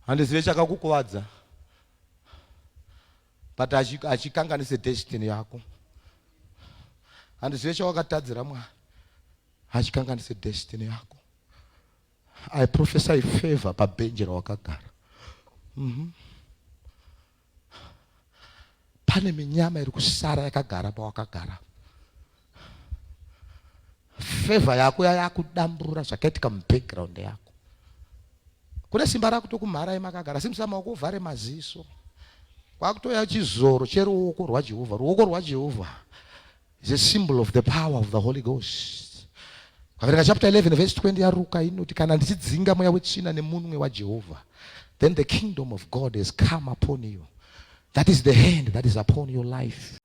Handizive chakakukuvadza, but achikanganise destiny yako. Handizive chawakatadzira Mwari, achikanganise destiny yako. I prophesy favor pabhenji rawakagara. Pane minyama iri kusara yakagara pawakagara. Favor yako yayakudamburura zvakaitika mubackground yako. Kune simba rakutokumharai makagara. Simusa maoko uvhare maziso. Kwakutoya chizoro cheruoko rwaJehovha. Ruoko rwaJehovha is a symbol of the power of the Holy Ghost. Kaverenga chapter 11 verse 20 yaRuka inoti, kana ndichidzinga mweya wetsvina nemunwe waJehovha, then the kingdom of God has come upon you. That is the hand that is upon your life.